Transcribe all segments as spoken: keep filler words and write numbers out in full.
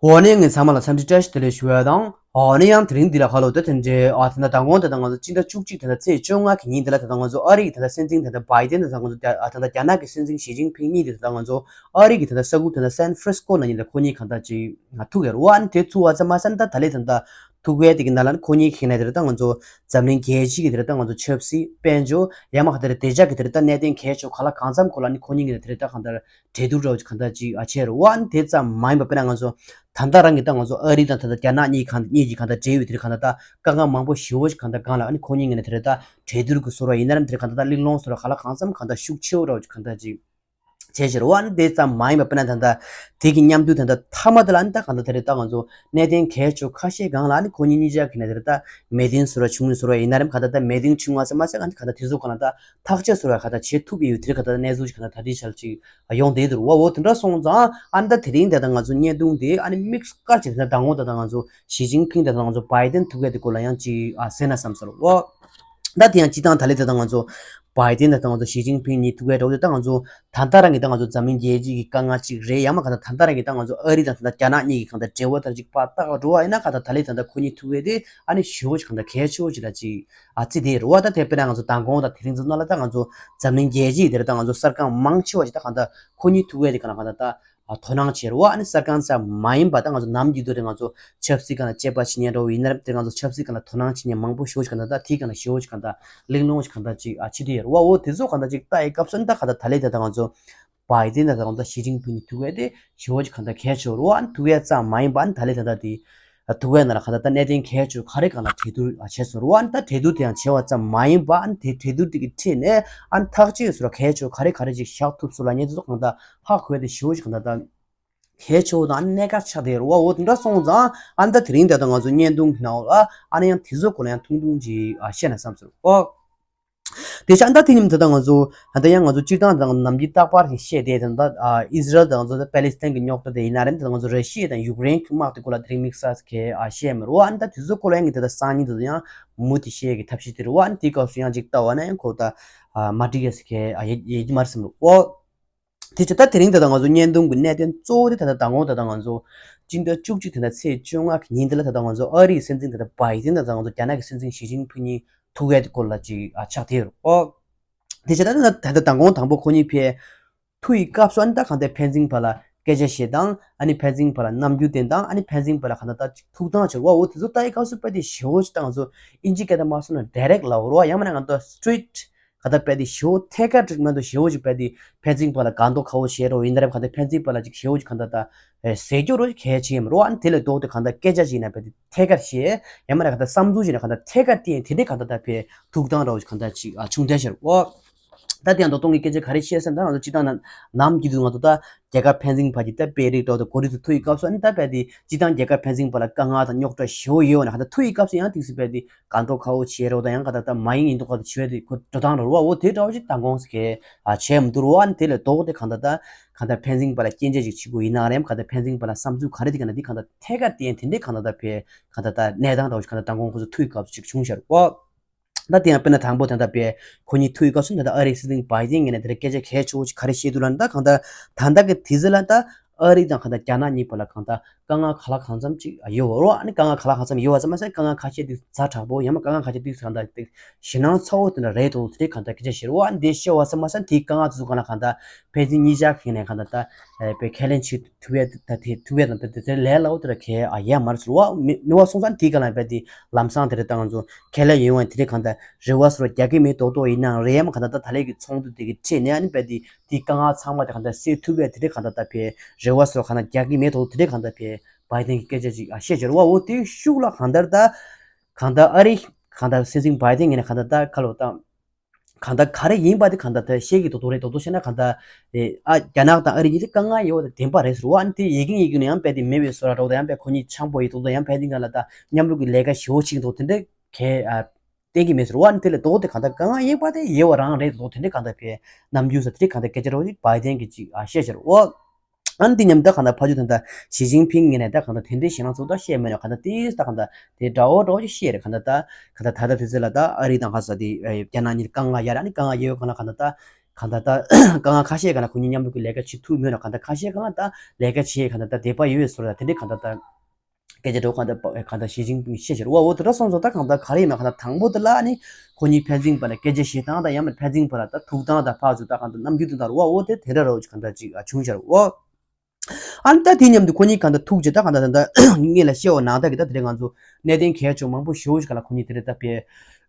འོ་ནས་ངས་ཚང་མ་ལ་འཚམས་འདྲི་བཀྲ་ཤིས་བདེ་ལེགས་ཞུ་ཡ་དང་། འོ་ནས་ཡང་དེ་རིང་འདི་ལ་ཁ་ལོ་ད་དེ་འདྲའི་ཨ་ད་ལྟ་མདང་དགོང་ད་ལྟ་ང་ཚོ་སྤྱི་ཟླ་བཅུ་གཅིག་ད་ལྟ་ཚེས་བཅོ་ལྔ་གི་ཉིན་འདི་ལ་ད་ལྟ་ང་ཚོ་ཨ་རི་ཡི་ད་ལྟ་སྲིད་འཛིན་ད་ལྟ་བྷའི་ཏན་ད་ལྟ་ང་ཚོ་རྒྱ་ཨ་ད་ལྟ་རྒྱ་ནག་གི་སྲིད་འཛིན་ཞི་ཅིན་ཕིང་གཉིས་དེ་ད་ལྟ་ང་ཚོ་ཨ་རི་གི་ད་ལྟ་ས་ཁུལ་ད་ལྟ་སན་ཧྥ་རན་སི་ཀོ་ནང་གཉིས་ལ་ཁོ་གཉིས་གང་ལྟར་ཅིག་ཐུག་ཡོད་རེད་བ། ཨ་ནི་དེ་ཐུག་པ་ཙམ་མ་ཟད་ད་ད་ལྟའི་ད་ལྟ་ཐུག་པའི་དེ་གི་ནང་ལ་ནི་ཁོ་གཉིས་ཁེ་ནས་དེ་རེད་ད་ང་ཚོ་འཛམ་གླིང་རྒྱལ་སྤྱི་གི་དེ་རེད་ད་ང་ཚོ་ཆབ་སྲིད་དཔལ་འབྱོར་ཡང་མ་ག་དེ་རེད་བདེ་འཇགས་གི་དེ་རེད་ད་གནད་དོན་གལ་ཆེ་ག་ལ་གང་འཚམ་སྐོར་ལ་ནི་ཁོ་གཉིས་ཀྱི་དེ་རེད་ད་གང་ལྟར་གྲོས་བསྡུར་འདྲ་བོ་ཅིག་གང་ལྟར་ཅིག་ཨ་བྱས་རེད་བ། ཨ་ནི་དེ་ཙམ་མ་ཡིན་པ་དཔེར་ན་ང་ཚོ་ད་ལྟ་རང་གི་ད་ང་ཚོ་ཨ་རི་དང་ད་ལྟ་རྒྱ་ནག་གཉིས་གང་གཉིས་ཀྱི་གང་ལྟར་འབྲེལ་ཡོད་དེ་རེད་གང་ལྟར་ད་དཀའ་ངལ་མང་པོ་ཞེ་པོ་ཅིག་གང་ལྟར་སྒང་ལ་ཨ་ནི་ཁོ་གཉིས་ཀྱི་ནི་དེ་རེད་ད་གྲོས་བསྡུར་གི་བཟོ་འདྲ་ཡིན་ན་རམ་དེ་རེད་གང་ལྟར་ད་གླེང་སློང་བཟོ་འདྲ་ག་ལ་གང་འཚམ་གང་ལྟར་ཤུགས་ཆེ་བོ་འདྲ་བོ་ཅིག་གང་ལྟར་ཅིག་བྱས་ཕྱིར་འོ་ཨ་ནི་དེ་ཙམ་མ་ཡིན་པ་དཔེར་ན་ད་ལྟ་དེ་གི་མཉམ་དུ་ད་ལྟ་མཐའ་མ་དེ་ལ་ཨ་ནི་ད་གང་ལྟར་དེ་རེད་ད་ང་ཚོ་གནད་དོན་གལ་ཆེ་ཁ་ཤས་སྒང་ལ་ཨ་ནི་ཁོ་གཉིས་གཉིས་ཆ་གི་ནས་དེ་རེད་ད་མེ་མདུན་བཟོ་འདྲ་ཆུང་ངུ་བཟོ་འདྲ་ཡིན་ན་རེམ་གང་ལྟར་ད་མེ་མདུན་ཆུང་བ་ཙམ་མ་ཟད་ཨ་ནི་གང་ལྟར་དེ་ཚོ་གང་ལ་ད་ཐག་གཅོད་བཟོ་འདྲ་གང་ལྟར་བྱེད་ཐུབ་ཡོད་དེ་རེད་གང་ལྟར་གནས་ཚུལ་ཅིག་གང་ལྟར་ད་དེ་ཆ་ལ་ཅིག་ཡོང་བསྡད་འདུག་བ། འོ་དེ་འདྲ་སོང་ཙང་ཨ་ནི་ད་དེ་རིང་དེ་ད་ང་ཚོ་བརྙན་ཐུང་དེ་ཨ་ནི་དམིགས་བཀར་བྱས་ད་ལྟ་མདང་དགོང་ད་ལྟ་ང་ཚོ་ཞི་ཅིན་ཕིང་ད་ལྟ་ང་ཚོ་བྷའི་ཏན་ཐུག་ཡ་དེ་སྐོར་ལ་ཡང་ཅིག་ཨ་གསན་ན་བསམ་སོང་། འོ། ད་དེ་ཡང་སྤྱི་བཏང་ད་ལེ་ད་ལྟ་ང་ཚོ་བྷའི་ཏན་ད་ལྟ་ང་ཚོ་ཞི་ཅིན་ཕིང་གཉིས་ཐུག་ཡ་འདྲ་བོ་དེ་ད་ང་ཚོ་ད་ལྟ་རང་གི་ད་ང་ཚོ་འཛམ་གླིང་རྒྱལ་སྤྱི་གི་དཀའ་ངལ་ཅིག་རེད། ཡང་མ་ག་ད་ད་ལྟ་རང་གི་ད་ང་ཚོ་ཨ་རི་དང་ད་ལྟ་རྒྱ་ནག་གཉིས་ཀྱི་གང་ལྟར་འབྲེལ་བ་ལྟར་ཅིག་ཕར་བལྟ་བ་འགྲོ་བ་ཡིན་ན་ག་ད་ད་ལེ་ད་ལྟ་ཁོ་གཉིས་ཐུག་ཡ་དེ་ཨ་ནི་ཞེ་པོ་ཅིག་གང་ལྟར་གལ་ཆེ་བོ་ཅིག་ལ་ཅིག་ཨ་རྩི་དེ་རེད་བ། ད་དེ་དཔེར་ན་ང་ཚོ་མདང་དགོང་དང་དེ་རིང་ཚོ་ནང་ལ་ད་ང་ཚོ་འཛམ་གླིང་རྒྱལ་སྤྱི་དེར་ད་ང་ཚོ་གསར་ཁང་མང་ཆེ་བ་ཞིག་ད་གང་ལྟར་ཁོ་གཉིས་ཐུག་ཡ་དེ་ག་ན་གང་ལྟར་ད་དོ་སྣང་བྱེད་རེད་བ། ཨ་ནི་གསར་ཁང་ཙམ་མ་ཡིན་པ་ད་ང་ཚོ་ནམ་རྒྱུན་དུ་རེད་ང་ཚོ་ཆབ་སྲིད་སྒང་ལ་དཔྱད་པ་བྱེད་མཁན་འདྲ་བོ་ཡིན་ན་རེད་དེ་ང་ཚོ་ཆབ་སྲིད་སྒང་ལ་དོ་སྣང་བྱེད་མཁན་མང་པོ་ཞེ་པོ་ཞིག་གང་ལྟར་ད་དེའི་སྒང་ལ་ཞེ་པོ་ཞིག་གང་ལྟར་གླེང་སློང་ཞིག་གང་ལྟར་ཅིག་ཨ་བྱེད་དུ་ཡོད་རེད་བ། འོ་དེ་ཚོ་གང་ལྟར་ཅིག་ལྟ་ཡི་སྐབས་སུ་ཨ་ནི་ད་གང་ལྟར་ད་ལེ་ད་ད་ང་ཚོ་བྷའི་ཏན་ད་ད་ང་ཚོ་ཞི་ཅིན་ཕིང་གཉིས་ཐུག་ཡ་དེ་ཞེ་པོ་ཅིག་གང་ལྟར་གལ་ཆེ་བོ་རེད་བ། ཨ་ནི་ཐུག་ཡ་ཙམ་མ་ཡིན་པ་ཨ་ནི་ད་ལེ་ད་ད་དེ། ཐུག་པའི་ནང་ལ་གང་ལྟར་ད་གནད་དོན་གལ་ཆེ་ག་རེ་གང་ལ་གྲོས་བསྡུར་བྱས་སོང་རུང་ཨ་ནི་ད་གྲོས་བསྡུར་དེ་ཡང་བྱས་པ་ཙམ་མ་ཡིན་པ་ཨ་ནི་དེ་གྲོས་བསྡུར་དེ་གི་ཁྲིད་ནས་ཨ་ནི་ཐག་གཅོད་སོགས་གལ་ཆེ་ག་རེ་ག་རེ་ཅིག་བཞག་ཐུབ་སོང་ལ་ཉེ་ཚོ་གང་ལྟར་ཧ་གོ་ཡ་དེ་ཞེ་པོ་ཅིག་གང་ལྟར་ད་གལ་ཆེ་བོ་དང་ཨ་ནི་གནད་འགག་ཆགས་བསྡད་ཡོད་རེད་བ། འོ་དེ་འདྲ་སོང་ཙང་ཨ་ནི་ད་དེ་རིང་དེ་ད་ང་ཚོ་བརྙན་ཐུང་གི་ནང་ལ་ཨ་ནི་ཡང་དེ་ཚོ་སྐོར་ལ་ཡང་ཐུང་ཐུང་ཅིག་བཤད་ན་བསམ་སོང་ཨོ། དེ་ཆ་ད་དེ་ཉིན་དེ་དང་ང་ཚོ་ད་ཡང་ང་ཚོ་སྤྱིར་བཏང་དང་ནམ་རྒྱུན་རྟག་པར་ཞིག་བཤད་དེ་དང་ད་ཨི་ཟི་རལ་དང་ང་ཚོ་ད་པེ་ལི་སི་ཐན་གྱི་རྙོག་དྲ་དེ་ཡིན་ན་རེད། དེ་ང་ཚོ་ར་ཤི་ཡ་དང་ཡུཀ་རེན་གྱི་དམག་དེ་སྐོར་ལ་དེ་རིང་དམིགས་བསལ་གྱི་བཤད་མི་རུང་། ཨ་ནི་ད་དེ་ཚོ་སྐོར་ལ་ཡང་ངས་དེ་ད་སང་ཉིན་དེ་ཚོ་ཡང་མུ་མཐུད་བཤད་ཀྱི་ཐབས་ཤེས་དེ་རུང་། ཨ་ནི་དེའི་སྐབས་སུ་ཡང་ཅིག་ལྟ་བ་ན་ཡང་ཁོ་ད་མ་འགྲིག་ཡ་ཟེར་གྱི་ཡོད་ཀྱི་མ་རེད་བསམ་རུང་ཨོ། དེ་ཆ་ད་དེ་རིང་ད་ལྟ་ང་ཚོ་བརྙན་ཐུང་གི་གནད་དོན་གཙོ་བོ་དེ་ད་ལྟ་མདང་དགོང་ད་ལྟ་ང་ཚོ་སྤྱི་ཟླ་བཅུ་གཅིག་ད་ལྟ་ཚེས་བཅོ་ལྔ་གི་ཉིན་དེ་ལ་ད་ལྟ་ང་ཚོ་ཨ་རིའི་སྲིད་འཛིན་ད་ལྟ་བྷའི་ཏིན་ད་ལྟ་ང་ཚོ་རྒྱ་ནག་གི་སྲིད་འཛིན་ཞི་ཅིན་ཕིང་གཉིས་ཐུག་ཡ་དེ་སྐོར་ལ་ཅིག་ཨ་ཆགས་བསྡད་ཡོད་རེད་ཨོ། དེ་ཆ་ད་ད་ད་ལྟ་མདང་དགོང་དང་པོ་ཁོ་གཉིས་ཕེ་ཐུག་ཡི་སྐབས་སུ་ཨ་ནི་ད་གང་ལྟར་ཕན་ཚུན་བར་ལ་སྐད་ཆ་བཤད་དང་ཨ་ནི་ཕན་ཚུན་བར་ལ་རྣམ་འགྱུར་བསྟན་དང་ཨ་ནི་ཕན་ཚུན་བར་ལ་གང་ལྟར་ད་ཅིག་ཐུག་སྟངས་བྱེད་རེད་བ། འོ་དེ་ཚོ་ལྟ་ཡི་སྐབས་སུ་དཔེ་དེ་ཞེ་པོ་ཅིག་ད་ང་ཚོ་ཨིན་ཇི་སྐད་ད་མ་སོང་ན་ཌའི་རེག་ལབ་རེད་བ། ཡང་མིན་ན་ང་ཚོ་སི་ཊི་རིཊ་ག་ད་དཔེ་དེ་ཞེ་པོ་ཐད་ཀར་ཊི་རིཊ་མེན་ཊི་ཞེ་པོ་ཅིག་དཔེ་དེ་ཕན་ཚུན་བར་ལ་དགའ་མདོག་ཁ་པོ་བྱེད་རོགས་ཡིན་ད་རེད། ག་ད་ཕན་ཚུན་བར་ལ་ཅིག་ཞེ་པོ་ཅིག་ག་ད་ད་ཟེར་རྒྱུ་རོ་གལ་ཆེ་ཡིན་རོ། ཨ་ནི་དེ་ལས་ལྡོག་སྟེ་ག་ད་སྐད་ཆ་ཅིག་ཡིན་ན་དཔེ་དེ་ཐད་ཀར་བཤད། ཡང་མིན་ན་ག་ད་བསམ་ཚུལ་ཅིག་ཡིན་ན་ག་ད་ཐད་ཀར་བསྟན། དེ་འདྲའི་ག་ད་ད་དཔེ་ཐུག་སྟངས་འདྲ་བོ་ཅིག་ག་ད་ཅིག་ཨ་བྱུང་བསྡད་ཤག་འོ། ད་དེ་ཡང་མདོ་སྟོང་གི་སྐད་ཆ་ག་རེ་བཤད་ཟེར་ན་ད་ང་ཚོ་སྤྱིར་བཏང་ན་ནམ་རྒྱུན་དུ་ང་ཚོ་ད་རྒྱལ་ཁབ་ཕན་ཚུན་བར་གྱི་ད་དཔེ་རིགས་འདྲ་བོ་དང་གོ་རིམ་དུ་ཐུག་ཡི་སྐབས་སུ་ཨ་ནི་ད་དཔེ་དེ་སྤྱིར་བཏང་རྒྱལ་ཁབ་ཕན་ཚུན་བར་ལ་དཀའ་ངལ་དང་རྙོག་དྲ་ཞེ་པོ་ཡོད་ན་ག་ད་ཐུག་ཡི་སྐབས་སུ་ཡང་ཏོག་ཙམ་དཔེ་དེ་དགའ་མདོག་ཁ་པོ་བྱེད་རོགས་དང་ཡང་ག་ད་ད་མ་ཡིན་ཡིན་མདོག་ཁ་པོ་བྱེད་དེ་ཁོ་འགྲོ་སྟངས་རེད་བ། འོ་དེ་འདྲ་བོ་ཞིག་མདང་དགོང་ཟེར་གི་ཨ་བྱས་མི་འདུག་རེད་བ། ཨ་ནི་དེ་ལས་ལྡོག་སྟེ་གང་ལྟར་ད་གང་ལྟར་ཕན་ཚུན་བར་ལ་སྐྱོན་བརྗོད་ཅིག་བྱེད་དགོས་ཡིན་ན་རེད། གང་ལྟར་ཕན་ཚུན་བར་ལ་བསམ་ཚུལ་ག་རེ་དེ་གང་ལྟར་དེ་གང་ལྟར་ཐད་ཀར་བསྟན་དེ་འདྲའི་གང་ལྟར་ད་དཔེ་གང་ལྟར་ད་གནས་སྟངས་འདྲ་བོ་ཞིག་གང་ལྟར་མདང་དགོང་ཁོ་ཚོ་ཐུག་ཡི་སྐབས་སུ་ཅིག་བྱུང་ཤག་རེད་བ། ད་དེ་ཡང་དཔེར་ན་དང་པོ་དེ་འདྲ་དཔེ་ཁོ་གཉིས་ཐུག་ཡི་སྐབས་སུ་ད་ལྟ་ཨ་རིའི་སྲིད་འཛིན་བྷའི་ཏིན་ངོས་ནས་དེ་འདྲ་སྐད་ཆ་གལ་ཆེ་བོ་ཅིག་ག་རེ་བཤད་འདུག་ལབ་ན། ད་གང་ལྟར་ད་ལྟ་གི་དུས་ཚོད་ལ་ད་ཨ་རི་དང་གང་ལྟར་རྒྱ་ནག་གཉིས་བར་ལ་གང་ལྟར་དཀའ་ངལ་ག་ལ་གང་འཚམ་ཅིག་ཡོད་རེད། ཨ་ནི་དཀའ་ངལ་ག་ལ་གང་འཚམ་ཡོད་པ་ཙམ་མ་ཟད་དཀའ་ངལ་ཁ་ཤས་དེ་ཛ་དྲག་པོ་ཡང་མ་དཀའ་ངལ་ཁ་ཤས་དེ་གང་ལྟར་དེ་ཞེད་སྣང་ཚ་བོ་དེ་འདྲ་རེད་འདུག་དེ་གང་ལྟར་སྐད་ཆ་བཤད་རེད། ཨ་ནི་དེ་བཤད་པ་ཙམ་མ་ཟད་དེའི་དཀའ་ངལ་དེ་ཚོ་གང་ལ་གང་ལྟར་ཕན་ཚུན་གཉིས་ཆ་གི་ནས་གང་ལྟར་ད་དཔེ་ཁས་ལེན་བྱེད་ཐུབ་ཡས་ད་དེ་ཐུབ་ཡས་དང་དེ་དེ་ལས་སླ་བོ་དེ་འདྲ་གལ་ཨ་ཡས་མ་རེད་ཟེར་བ། མི་མི་བ་སོང་ཙང་དེའི་སྒང་ལ་དཔེ་དེ་ལམ་སང་དེ་འདྲ་ད་ང་ཚོ་ཁས་ལེན་ཡོང་བ་དེ་འདྲ་གང་ལྟར་རེ་བ་སོར་རྒྱག་གི་མེད་མདོག་མདོག་ཡིན་ནའང་རེད། ཡ་མ་གང་ལྟར་ད་ད་ལན་གྱི་ཚོགས་འདུ་དེ་གི་ཁྲིད་ནས་ཨ་ནི་དཔེ་དེ་དེའི་དཀའ་ངལ་ཚང་མ་དེ་གང་ལྟར་སེལ་ཐུབ་ཡས་དེ་འདྲ་གང་ལྟར་ད་དཔེ་རེ་བ་སོར་གང་ལྟར་རྒྱག་གི་མེད་མདོག་དེ་འདྲ་གང་ལྟར་དཔེ་བྷའི་ཏིན་གྱི་སྐད་ཆ་ཅིག་ཨ་བཤད་བྱས་རེད་བ། འོ་དེའི་ཤུགས་ལ་གང་ལྟར་ད་གང་ལྟར་ཨ་རི་གང་ལྟར་སྲིད་འཛིན་བྷའི་ཏིན་ངོས་ནས་གང་ལྟར་ད་ཁ་ལོ་ད། གང་ལྟར་ག་རེ་ཡིན་པ་དེ་གང་ལྟར་དེ་ཤེས་ཀྱི་འདུག་འདུག་རེད། འདུག་འདུག་བཤད་ན་གང་ལྟར་ཨེ་ཨ་རྒྱ་ནག་དང་ཨ་རི་གཉིས་དེ་དཀའ་ངལ་ཡོད་པ་དེ་བདེན་པ་རེད་ཟེར་བ། ཨ་ནི་དེ་ཡི་གེ་ཡི་གེ་ནས་ཡང་དཔེ་དེ་མེད་པའི་བཟོ་འདྲ་འདྲ་བོ་དང་ཡང་དཔེ་ཁོ་གཉིས་འཆམ་པོ་ཡིན་འདུག་འདུག་ཡང་ཕན་ཚུན་སྒང་ལ་ད་མཉམ་རུབ་ཀྱི་ལས་ཀ་ཞེ་པོ་བྱེད་ཀྱི་འདུག་དེ་འདྲ་གས་ཨ་གཏན་གྱི་མེད་ཟེར་བ། ཨ་ནི་དེ་ལས་ལྡོག་སྟེ་གང་ལྟར་དཀའ་ངལ་ཡིན་པ་དེ་ཡོད་པ་རང་རེད་འདུག་དེ་འདྲ་གང་ལྟར་དཔེ་རྣམ་འགྱུར་ས་དེ་འདྲ་གང་ལྟར་སྐད་ཆ་འདྲ་བོ་ཞིག་བྷའི་ཏིན་གྱིས་ཅིག་ཨ་བཤད་ཟེར་བ། ཨ་ནི་འདི་མཉམ་དུ་གང་ལྟར་ཕ་ཇོ་ད་ལྟ་ཞི་ཅིན་ཕིང་ངོས་ནས་ད་གང་ལྟར་དེ་འདྲའི་ཞེད་སྣང་ཚོ་ད་བཤད་མེད་ན་གང་ལྟར་ཏིས་ད་གང་ལྟར་དེ་འདྲ་བོ་འདྲ་བོ་ཅིག་བཤད་རེད། གང་ལྟར་ད་གང་ལྟར་ད་ལྟ་དུས་ཚོད་ལ་ད་ཨ་རི་དང་ཁ་ས་དེ་རྒྱ་ནག་གཉིས་དཀའ་ངལ་ཡོད་རེད། ཨ་ནི་དཀའ་ངལ་ཡོད་གང་ལ་གང་ལྟར་ད་ གང་ལྟར་ད་དཀའ་ངལ་ཁ་ཤས་སྒང་ལ་ཁོ་གཉིས་མཉམ་དུ་གི་ལས་ཀ་བྱེད་ཐུབ་མེད་ན། གང་ལྟར་ཁ་ཤས་སྒང་ལ་ད་ལས་ཀ་བྱེད་གང་ལྟར་ད་དད་པ་ཡོད་པའི་བཟོ་འདྲ་དེ་འདྲའི་གང་ལྟར་ད་སྐད་ཆ་འགྲོ་གང་ལྟར་གང་ལྟར་ཞི་ཅིན་ཕིང་བཤད་བཞག་རེད་བ། འོ་དེ་འདྲ་སོང་ཙང་ད་གང་ལྟར་ག་རེ་ཡིན་ན་གང་ལྟར་དང་པོ་དེ་ལ་ནི་ཁོ་གཉིས་ཕན་ཚུན་བར་ལ་སྐད་ཆ་བཤད་སྟངས་དང་ཡང་མིན་ཕན་ཚུན་བར་ལ་ད་ཐུག་སྟངས་དང་ཕར་ཚུར་ད་གང་ལྟར་རྣམ་འགྱུར་དེ་འདྲ་རེད་བ། འོ་དེ་དེ་འདྲ་རེད་བ་གང་ལྟར་ཅིག་བྱུང་བཞག་རེད་བ། ཨ་ནི་ད་དེའི་མཉམ་དུ་ཁོ་གཉིས་གང་ལྟར་ཐུག་རྗེས་ད་གང་ལྟར་ད་ལྟ་ངེད་ལ་བཤད་པ་ནང་ལྟར་གྱི་ད་དེ་རིང་ང་ཚོ་གནད་དོན་གལ་ཆེ་མང་པོ་ཞེ་པོ་ཞིག་ག་ལ་ཁོ་གཉིས་དེ་རིང་ད་དཔེ་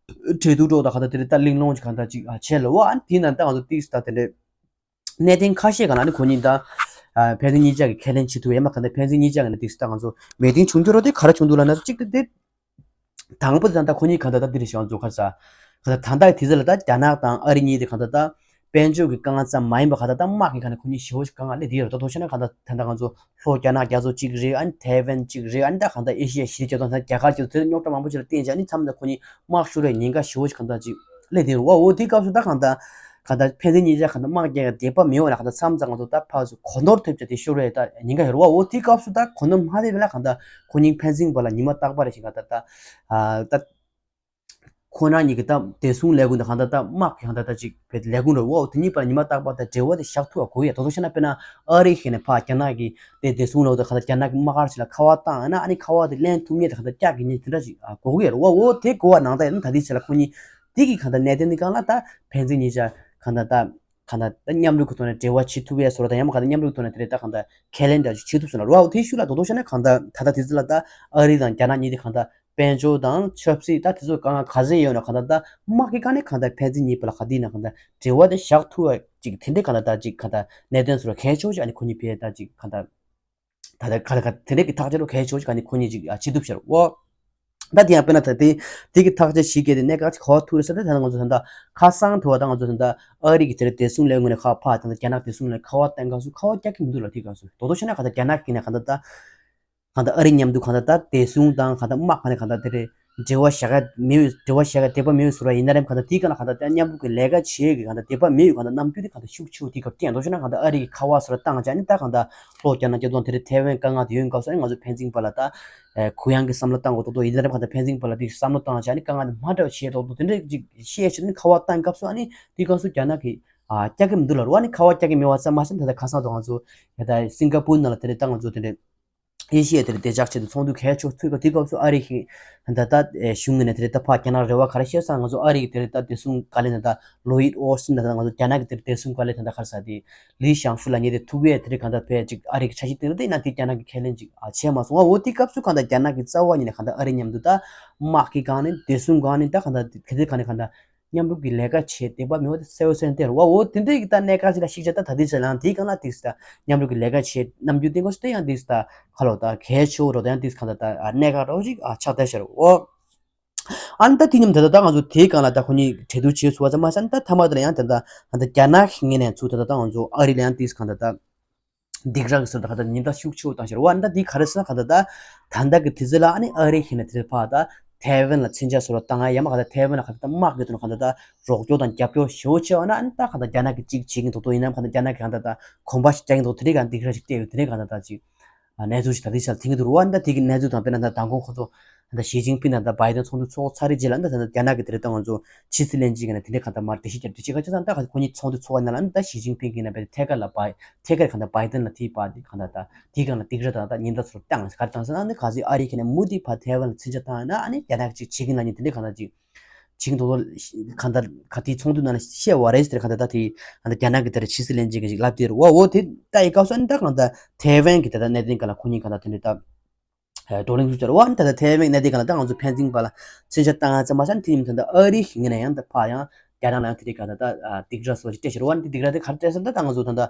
འབྲེལ་གཏུག་འགྲོ་ད་གང་ལྟར་དེ་རིང་ད་གླེང་སློང་ཞིག་གང་ལྟར་ཅིག་བྱས་ལ་བ། ཨ་ནི་དེའི་ནང་ད་ང་ཚོ་ཏིག་ཙམ་ད་དེ་འདྲའི་གནད་དོན་ཁ་ཤས་གང་ལ་ནི་ཁོ་གཉིས་ད་ཕན་ཚུན་གཉིས་ཆ་གི་ཁས་ལེན་བྱེད་ཐུབ་ཡ་མ་གང་ལྟར་ཕན་ཚུན་གཉིས་ཆ་གི་ནི་ཏིག་ཙམ་ད་ང་ཚོ་མེད་དེ་བྱུང་རྒྱུ་རོ་དེ་ག་རེ་བྱུང་འདུག་ལབ་ན་གཅིག་ད་དེ། དང་པོ་དེ་ད་ལྟ་ཁོ་གཉིས་གང་ལྟར་ད་འདི་རེད་ཤག་ང་ཚོ་ག་རེ་ཟ། གང་ལྟར་ད་ལྟ་གི་དུས་ཚོད་ལ་ད་རྒྱ་ནག་དང་ཨ་རི་གཉིས་དེ་གང་ལྟར་ད་དཔལ་འབྱོར་གྱི་དཀའ་ངལ་ཙམ་མ་ཡིན་པ་གང་ལྟར་ད་དམག་གི་གང་ལྟར་ཁོ་གཉིས་ཞེ་པོ་ཞིག་དཀའ་ངལ་སླེབས་བསྡད་ཡོད་རེད། ད་མདོར་བཤད་ན་གང་ལྟར་ད་ལྟ་ང་ཚོ་ལྷོ་རྒྱ་ནག་རྒྱ་མཚོ་གཅིག་རེད། ཨ་ནི་ཐའེ་ཝན་གཅིག་རེད། ཨ་ནི་ད་གང་ལྟར་ཨེ་ཤི་ཡ་ཞི་བདེ་སྐྱོང་ཐང་རྒྱ་གར་གཅིག་དེ་རྙོག་དྲ་མང་པོ་ཞིག་ལ་བརྟེན་བྱས་ཨ་ནི་མཚམས་ད་ཁོ་གཉིས་དམག་ཤོར་བའི་ཉེན་ཁ་ཞེ་པོ་ཞིག་གང་ལྟར་ཅིག་སླེབས་བསྡད་ཡོད་རེད་བ། འོ་དེའི་སྐབས་སུ་ད་གང་ལྟར་གང་ལྟར་ཕན་ཚུན་གཉིས་ཆ་གང་ལྟར་དམག་རྒྱག་གི་དད་པ་མེད་པ་ལ་གང་ལྟར་མཚམས་ད་ང་ཚོ་ད་ཕར་ཚུར་གོ་ནོར་ཐེབས་བྱས་དེ་ཤོར་བའི་ད་ཉེན་ཁ་ཡོད་རེད་བ། འོ་དེའི་སྐབས་སུ་ད་གོ་ནོར་མ་ཐེབས་པ་ལ་གང་ལྟར་ཁོ་གཉིས་ཕན་ཚུན་བར་ལ་ཉི་མ་རྟག་པར་རེ་བཞིན་གང་ལྟར་ད་ཨ་ད། ཁོ་རང་གཉིས་ཀྱི་ད་བདེ་སྲུང་ལས་ཁུངས་དང་གང་ལྟར་ད་དམག་གི་གང་ལྟར་ད་ཅིག་བེད་ལས་ཁུངས་རེད་བ། དེ་གཉིས་བར་ཉི་མ་རྟག་པར་ད་འབྲེལ་བ་དེ་བཞག་ཐུབ་པ་དགོས་ཡ། དོ་དོ་བྱས་ན་དཔེར་ན་ཨ་རི་ཁེ་ནས་ཕར་རྒྱ་ནག་གི་དེ་བདེ་སྲུང་ལས་ཁུངས་དང་གང་ལྟར་རྒྱ་ནག་གི་དམག་སྒར་ཞིག་ལ་ཁ་པར་བཏང་ཡོད་ན་ཨ་ནི་ཁ་པར་དེ་ལེན་ཐུབ་མཁན་དེ་གང་ལྟར་བཀྱག་གི་ཉེན་དེ་འདྲ་ཞིག་དགོས་ཀྱི་ཡོད་རེད་བ། འོ་དེ་དགོས་པ་ནང་ལྟར་ཡིན་ན་ད་ལྟའི་ཆ་ལ་ཁོ་གཉིས་དེ་གི་གང་ལྟར་གནད་དོན་དེ་སྒང་ལ་ད་ཕན་ཚུན་གཉིས་ཆ་གང་ལྟར་ད། གང་ལྟར་ད་མཉམ་རུབ་ཀྱི་ཐོག་ནས་འབྲེལ་བ་བྱེད་ཐུབ་ཡས་བཟོ་འདྲ་དང་ཡང་མིན་གང་ལྟར་མཉམ་རུབ་ཀྱི་ཐོག་ནས་དེ་རེད་ད་གང་ལྟར་ཁས་ལེན་འདྲ་ཞིག་བྱེད་ཐུབ་སོང་ན་རེད་བ། འོ་དེའི་ཤུལ་ལ་དོ་དོ་བྱས་ན་གང་ལྟར་ད་ལྟ་དེ་ཚོ་ལ་ད་ཨ་རི་དང་རྒྱ་ནག་གཉིས་དེ་གང་ལྟར་དཔལ་འབྱོར་དང་ཆབ་སྲིད་ད་དེ་ཚོ་གང་ག་ཚད་ཡོད་ན་གང་ལྟར་ད་དམག་གི་སྒང་ནས་གང་ལྟར་ཕན་ཚུན་གཉིས་བར་ལ་ག་དུས་ཡིན་ན་གང་ལྟར་འབྲེལ་བ་དེ་བཞག་ཐུབ་པ་ཅིག་དེ་འདྲའི་གང་ལྟར་ད་ཅིག་གང་ལྟར་གནད་དོན་བཟོ་འདྲ་གལ་ཆེ་བོ་ཅིག་ཨ་ནི་ཁོ་གཉིས་ཕེ་ད་ཅིག་གང་ལྟར། ད་ལྟ་ག་ལ་ག་དེ་འདྲའི་གི་ཐག་གཅོད་རོགས་གལ་ཆེ་བ་ཞིག་ག་ནི་ཁོ་གཉིས་ཅིག་ཨ་བྱེད་ཐུབ་ཤར་འོ། ད་དེ་ཡང་དཔེར་ན་ད་དེ་དེ་གི་ཐག་གཅོད་བྱེད་མཁན་དེ་གནད་འགག་ཅིག་ག་པར་ཐུག་རེད་ཟེར་ན་ད་ལྟ་ང་ཚོ་ད་ལྟ་ཁ་སང་ཐུག་པ་ད་ང་ཚོ་ད་ལྟ་ཨ་རི་གི་དེ་རེད་བདེ་སྲུང་ལས་ཁུངས་ནས་ཁ་པར་ཕར་ད་ལྟ་རྒྱ་ནག་བདེ་སྲུང་ལ་ཁ་པར་བཏང་སྐབས་སུ་ཁ་པར་རྒྱག་གི་མི་འདུག་ལ། དེ་སྐབས་སུ་དོ་དོ་བྱས་ན་ག་ད་རྒྱ་ནག་གི་ནས་ག་ད་ད། གང་ལྟར་ཨ་རི་མཉམ་དུ་གང་ལྟར་ད་བདེ་སྲུང་དང་གང་ལྟར་དམག་གང་ནས་གང་ལྟར་དེ་རེད་འབྲེལ་བ་བཞག་ཡ་མེད་འབྲེལ་བ་བཞག་ཡ་དད་པ་མེད་བཟོ་འདྲ་ཡིན་ན་རེམ་གང་ལྟར་དེའི་སྒང་ལ་གང་ལྟར་ད་མཉམ་རུབ་ཀྱི་ལས་ཀ་བྱེད་ཀྱི་གང་ལྟར་དད་པ་མེད་གང་ལྟར་རྣམ་འགྱུར་དེ་གང་ལྟར་ཤུགས་ཆེ་བོ་དེ་སྐབས་དེ་ཡང་དོ་བྱས་ན་གང་ལྟར་ཨ་རི་གི་ཁ་པར་བཟོ་འདྲ་བཏང་བྱས་ནི་ད་གང་ལྟར་ལྷོ་རྒྱ་ནག་སྐྱོ་གདུང་དེ་རེད་ཐའེ་ཝན་དཀའ་ངལ་དེ་ཡོད་སྐབས་སུ་ཨ་ནི་ང་ཚོ་ཕན་ཚུན་བར་ལ་ད་གུ་ཡངས་ཀྱི་བསམ་བློ་བཏང་དགོས་ཏོག་ཏོག་ཡིན་ན་རེམ་གང་ལྟར་ཕན་ཚུན་བར་ལ་དེ་བསམ་བློ་བཏང་བྱས་ནི་དཀའ་ངལ་དེ་མ་འདྲ་བ་བྱེད་ཏོག་ཏོག་དེ་འདྲ་ཅིག་བཤད་བྱས་ནི་ཁ་པར་བཏང་སྐབས་སུ་ཨ་ནི་དེའི་སྐབས་སུ་རྒྱ་ནག་གི་ཨ་རྒྱག་གི་མི་འདུག་ལ་རུ་ཨ་ནི་ཁ་པར་རྒྱག་གི་མེད་པ་ཙམ་མ་ཟད་ད་ལྟ་ཁ་སང་དུ་ང་ཚོ་ད་ལྟ་སིང་ག་པུར་ནང་ལ་དེ་རེད་ད་ང་ཚོ་དེ་འདྲ། ཨེ་ཤི་ཡའི་དེར་བདེ་འཇགས་ཆེད་དུ་ཚོགས་འདུ་གལ་ཆེ་ཚུགས་པ་དེ་སྐབས་སུ་ཨ་རི་གི་ད་ལྟ་གཞུང་གི་ནས་དེར་ད་ཕར་རྒྱ་ནག་རེ་བ་ག་རེ་བཤད་སོང་། ང་ཚོ་ཨ་རི་གི་དེར་ད་བདེ་སྲུང་བཀའ་བློན་ད་ལྟ་ལོ་ཡིད་ཨོ་སིན་ད་ལྟ་ང་ཚོ་རྒྱ་ནག་གི་དེར་བདེ་སྲུང་བཀའ་བློན་ད་ལྟ་ག་རེ་ཟེར་དེ་ལི་ཞང་ཧྥུ་ལབ་མཁན་དེ་ཐུག་ཡས་དེ་རིང་གང་ལྟར་ཕེབས་ཅིག་ཨ་རི་གི་འཆར་གཞི་སྟེང་ལ་དེ་ཡིན་ན་དེ་རྒྱ་ནག་གི་ཁས་ལེན་ཅིག་ཨ་བྱས་མ་སོང་། ཨ་འོ་དེ་སྐབས་སུ་གང་ལྟར་རྒྱ་ནག་གི་རྩ་བ་ཉིད་ནས་གང་ལྟར་ཨ་རི་མཉམ་དུ་ད་དམག་གི་སྒང་ནས་བདེ་སྲུང་སྒང་ནས་ད་གང་ལྟར་གལ་ཏེ་གང་ནས་གང་ལྟར། མཉམ་རུབ་ཀྱི་ལས་ཀ་བྱེད་བདེ་བ་མེད་པ་དེ་གསལ་པོ་གསལ་སྟོན་རེད་བ། འོ་དེ་འདྲའི་གི་ད་གནད་འགག་ཅིག་ལ་ཤིག་ཆ་ད་ད་དེ་ཚོ་ལའང་དེའི་སྒང་ལ་དེ་ད་མཉམ་རུབ་ཀྱི་ལས་ཀ་བྱེད་ནམ་རྒྱུན་ཏིང་ཁོ་སུ་དེ་ཡང་དེ་ད་ཁ་ལོ་ད་གལ་ཆེ་བོ་རོ་ད་ཡང་དེ་གང་ད་ད་གནད་འགག་རོ་ཞིག་ཨ་ཆགས་བསྡད་ཤར་འོ། ཨ་ནི་ད་དེ་མཉམ་ད་ད་ད་ང་ཚོ་དེའི་སྒང་ལ་ད་ཁོ་གཉིས་གྲོས་བསྡུར་བྱེད་ཚུགས་པ་ཙམ་མ་ཟད་ད་མཐའ་མ་དེ་ལ་ཡང་ད་ད་ད་རྒྱ་ནག་གི་ངོས་ནས་ཚུར་ད་ད་ད་ང་ཚོ་ཨ་རི་ལ་ཡང་དེ་གང་ད་ད། སྡིགས་ར་གི་ཟུར་དུ་ཁ་ད་ཉེན་བརྡ་ཤུགས་ཆེ་བོ་བཏང་ཤར་བ། ཨ་ནི་ད་འདི་ག་རེ་ཟེར་ན་ཁ་ད་ད་ད་ལྟ་གི་དུས་ཚོད་ལ་ཨ་ནི་ཨ་རི་ཁེ་ནས་དེ་ཕར་ད་ཐའེ་ཝན་ལ་མཚོན་ཆ་བཟོ་འདྲ་བཏང་ཡ་ཡ་མ་ཁ་ད་ཐའེ་ཝན་ལ་ཁ་ད་ད་དམག་གི་དོན་ཁ་ད་ད་རོགས་སྐྱོར་དང་རྒྱབ་སྐྱོར་ཞེ་པོ་བྱས་པ་ན་ཨ་ནི་ད་ཁ་ད་རྒྱ་ནག་གི་གཅིག་བྱེད་ཀྱི་འདུག་ཏོ་ཡིན་ནམ་ཁ་ད་རྒྱ་ནག་གི་ཁ་ད་ད་གོམ་པ་ཞིག་རྒྱག་གི་འདུག་དེ་རིགས་ཀ་སྡིགས་ར་ཞིག་སྤྲད་ཡོད་དེ་རིགས་ཁ་ད་ད་ཅིག་གནས་ཚུལ་ཞིག་ད་ལྟའི་ཆར་ཐོན་གྱི་འདུག་རུ་བ། ཨ་ནི་ད་དེ་གི་གནས་ཚུལ་དང་དཔེར་ན་ད་མདང་དགོང་ཁོ་ཚོ་ད་ཞི་ཅིན་ཕིང་དང་ད་བའི་ཏན་ཚོགས་འདུ་ཚོགས་ཚར་རེད་རྗེས་ལ་ད་ད་རྒྱ་ནག་གི་དེ་རེད་ད་ང་ཚོ་ཕྱི་སྲིད་བློན་ཆེན་གྱི་ནས་དེ་འདྲའི་གང་ལྟར་མར་འགྲེལ་བཤད་བརྒྱབ་འགྲེལ་བཤད་ག་ཅི་ཙང་ད་ཁོ་གཉིས་ཚོགས་འདུ་ཚོགས་པ་ན་ལ་ནི་ད་ཞི་ཅིན་ཕིང་གི་ནས་བའི་ཐད་ཀར་ལ་བའི་ཐད་ཀར་གང་ལྟར་བའི་ཏན་ལ་དེའི་བར་དེ་གང་ལྟར་ད་དེའི་སྒང་ལ་སྡིགས་ར་དང་ད་ཉེན་བརྡ་ཚོར་བཏང་ག་རེ་བཏང་ཟེར་ན་ནི་ག་ཚོད་ཨ་རི་ཁེ་ནས་མུ་མཐུད་ཕར་ཐའེ་ཝན་ལ་མཚོན་ཆ་བཏང་ཡོད་ན་ཨ་ནི་རྒྱ་ནག་གི་ཅིག་བྱེད་ཀྱི་ན་ནི་དེ་འདྲའི་གང་ལྟར་ཅིག་ཅིང་དོ་དོ་གང་ལྟར་ག་དེའི་ཚོགས་འདུ་ནང་ལ་བཤད་བ་རེད་ཟེར་གང་ལྟར་ད་དེ་གང་ལྟར་རྒྱ་ནག་གི་དེར་ཕྱི་སྲིད་བློན་ཆེན་གྱིས་ཅིག་ལབ་དེ་རུ་བ། འོ་དེ་ལྟ་ཡི་སྐབས་སུ་ཨ་ནི་ད་གང་ལྟར་ཐའེ་ཝན་གྱི་དེ་ལྟར་གནད་དོན་སྒང་ལ་ཁོ་གཉིས་གང་ལྟར་དེ་འདྲའི་ད་བགྲོ་གླེང་ཞུ་བྱ་རུ་བ། ཨ་ནི་ད་ལྟ་ཐའེ་ཝན་གནད་དོན་སྒང་ལ་ད་ང་ཚོ་ཕན་ཚུན་བར་ལ་མཚོན་ཆ་བཏང་ཡ་ཙམ་མ་ཟད་དེ་ཡིན་ད་ལྟ་ཨ་རི་ཞིག་ངོས་ནས་ཡང་ད་ཕར་ཡང་རྒྱ་ནག་ལ་ཡང་དེ་འདྲའི་གང་ལྟར་ད་སྡིགས་ར་སོགས་ཞིག་སྤྲད་ཤར་བ། ཨ་ནི་དེ་སྡིགས་ར་དེ་ག་རེ་སྤྲད་ཟེར་ན་ད་ང་ཚོ་ད་ལྟ། ད་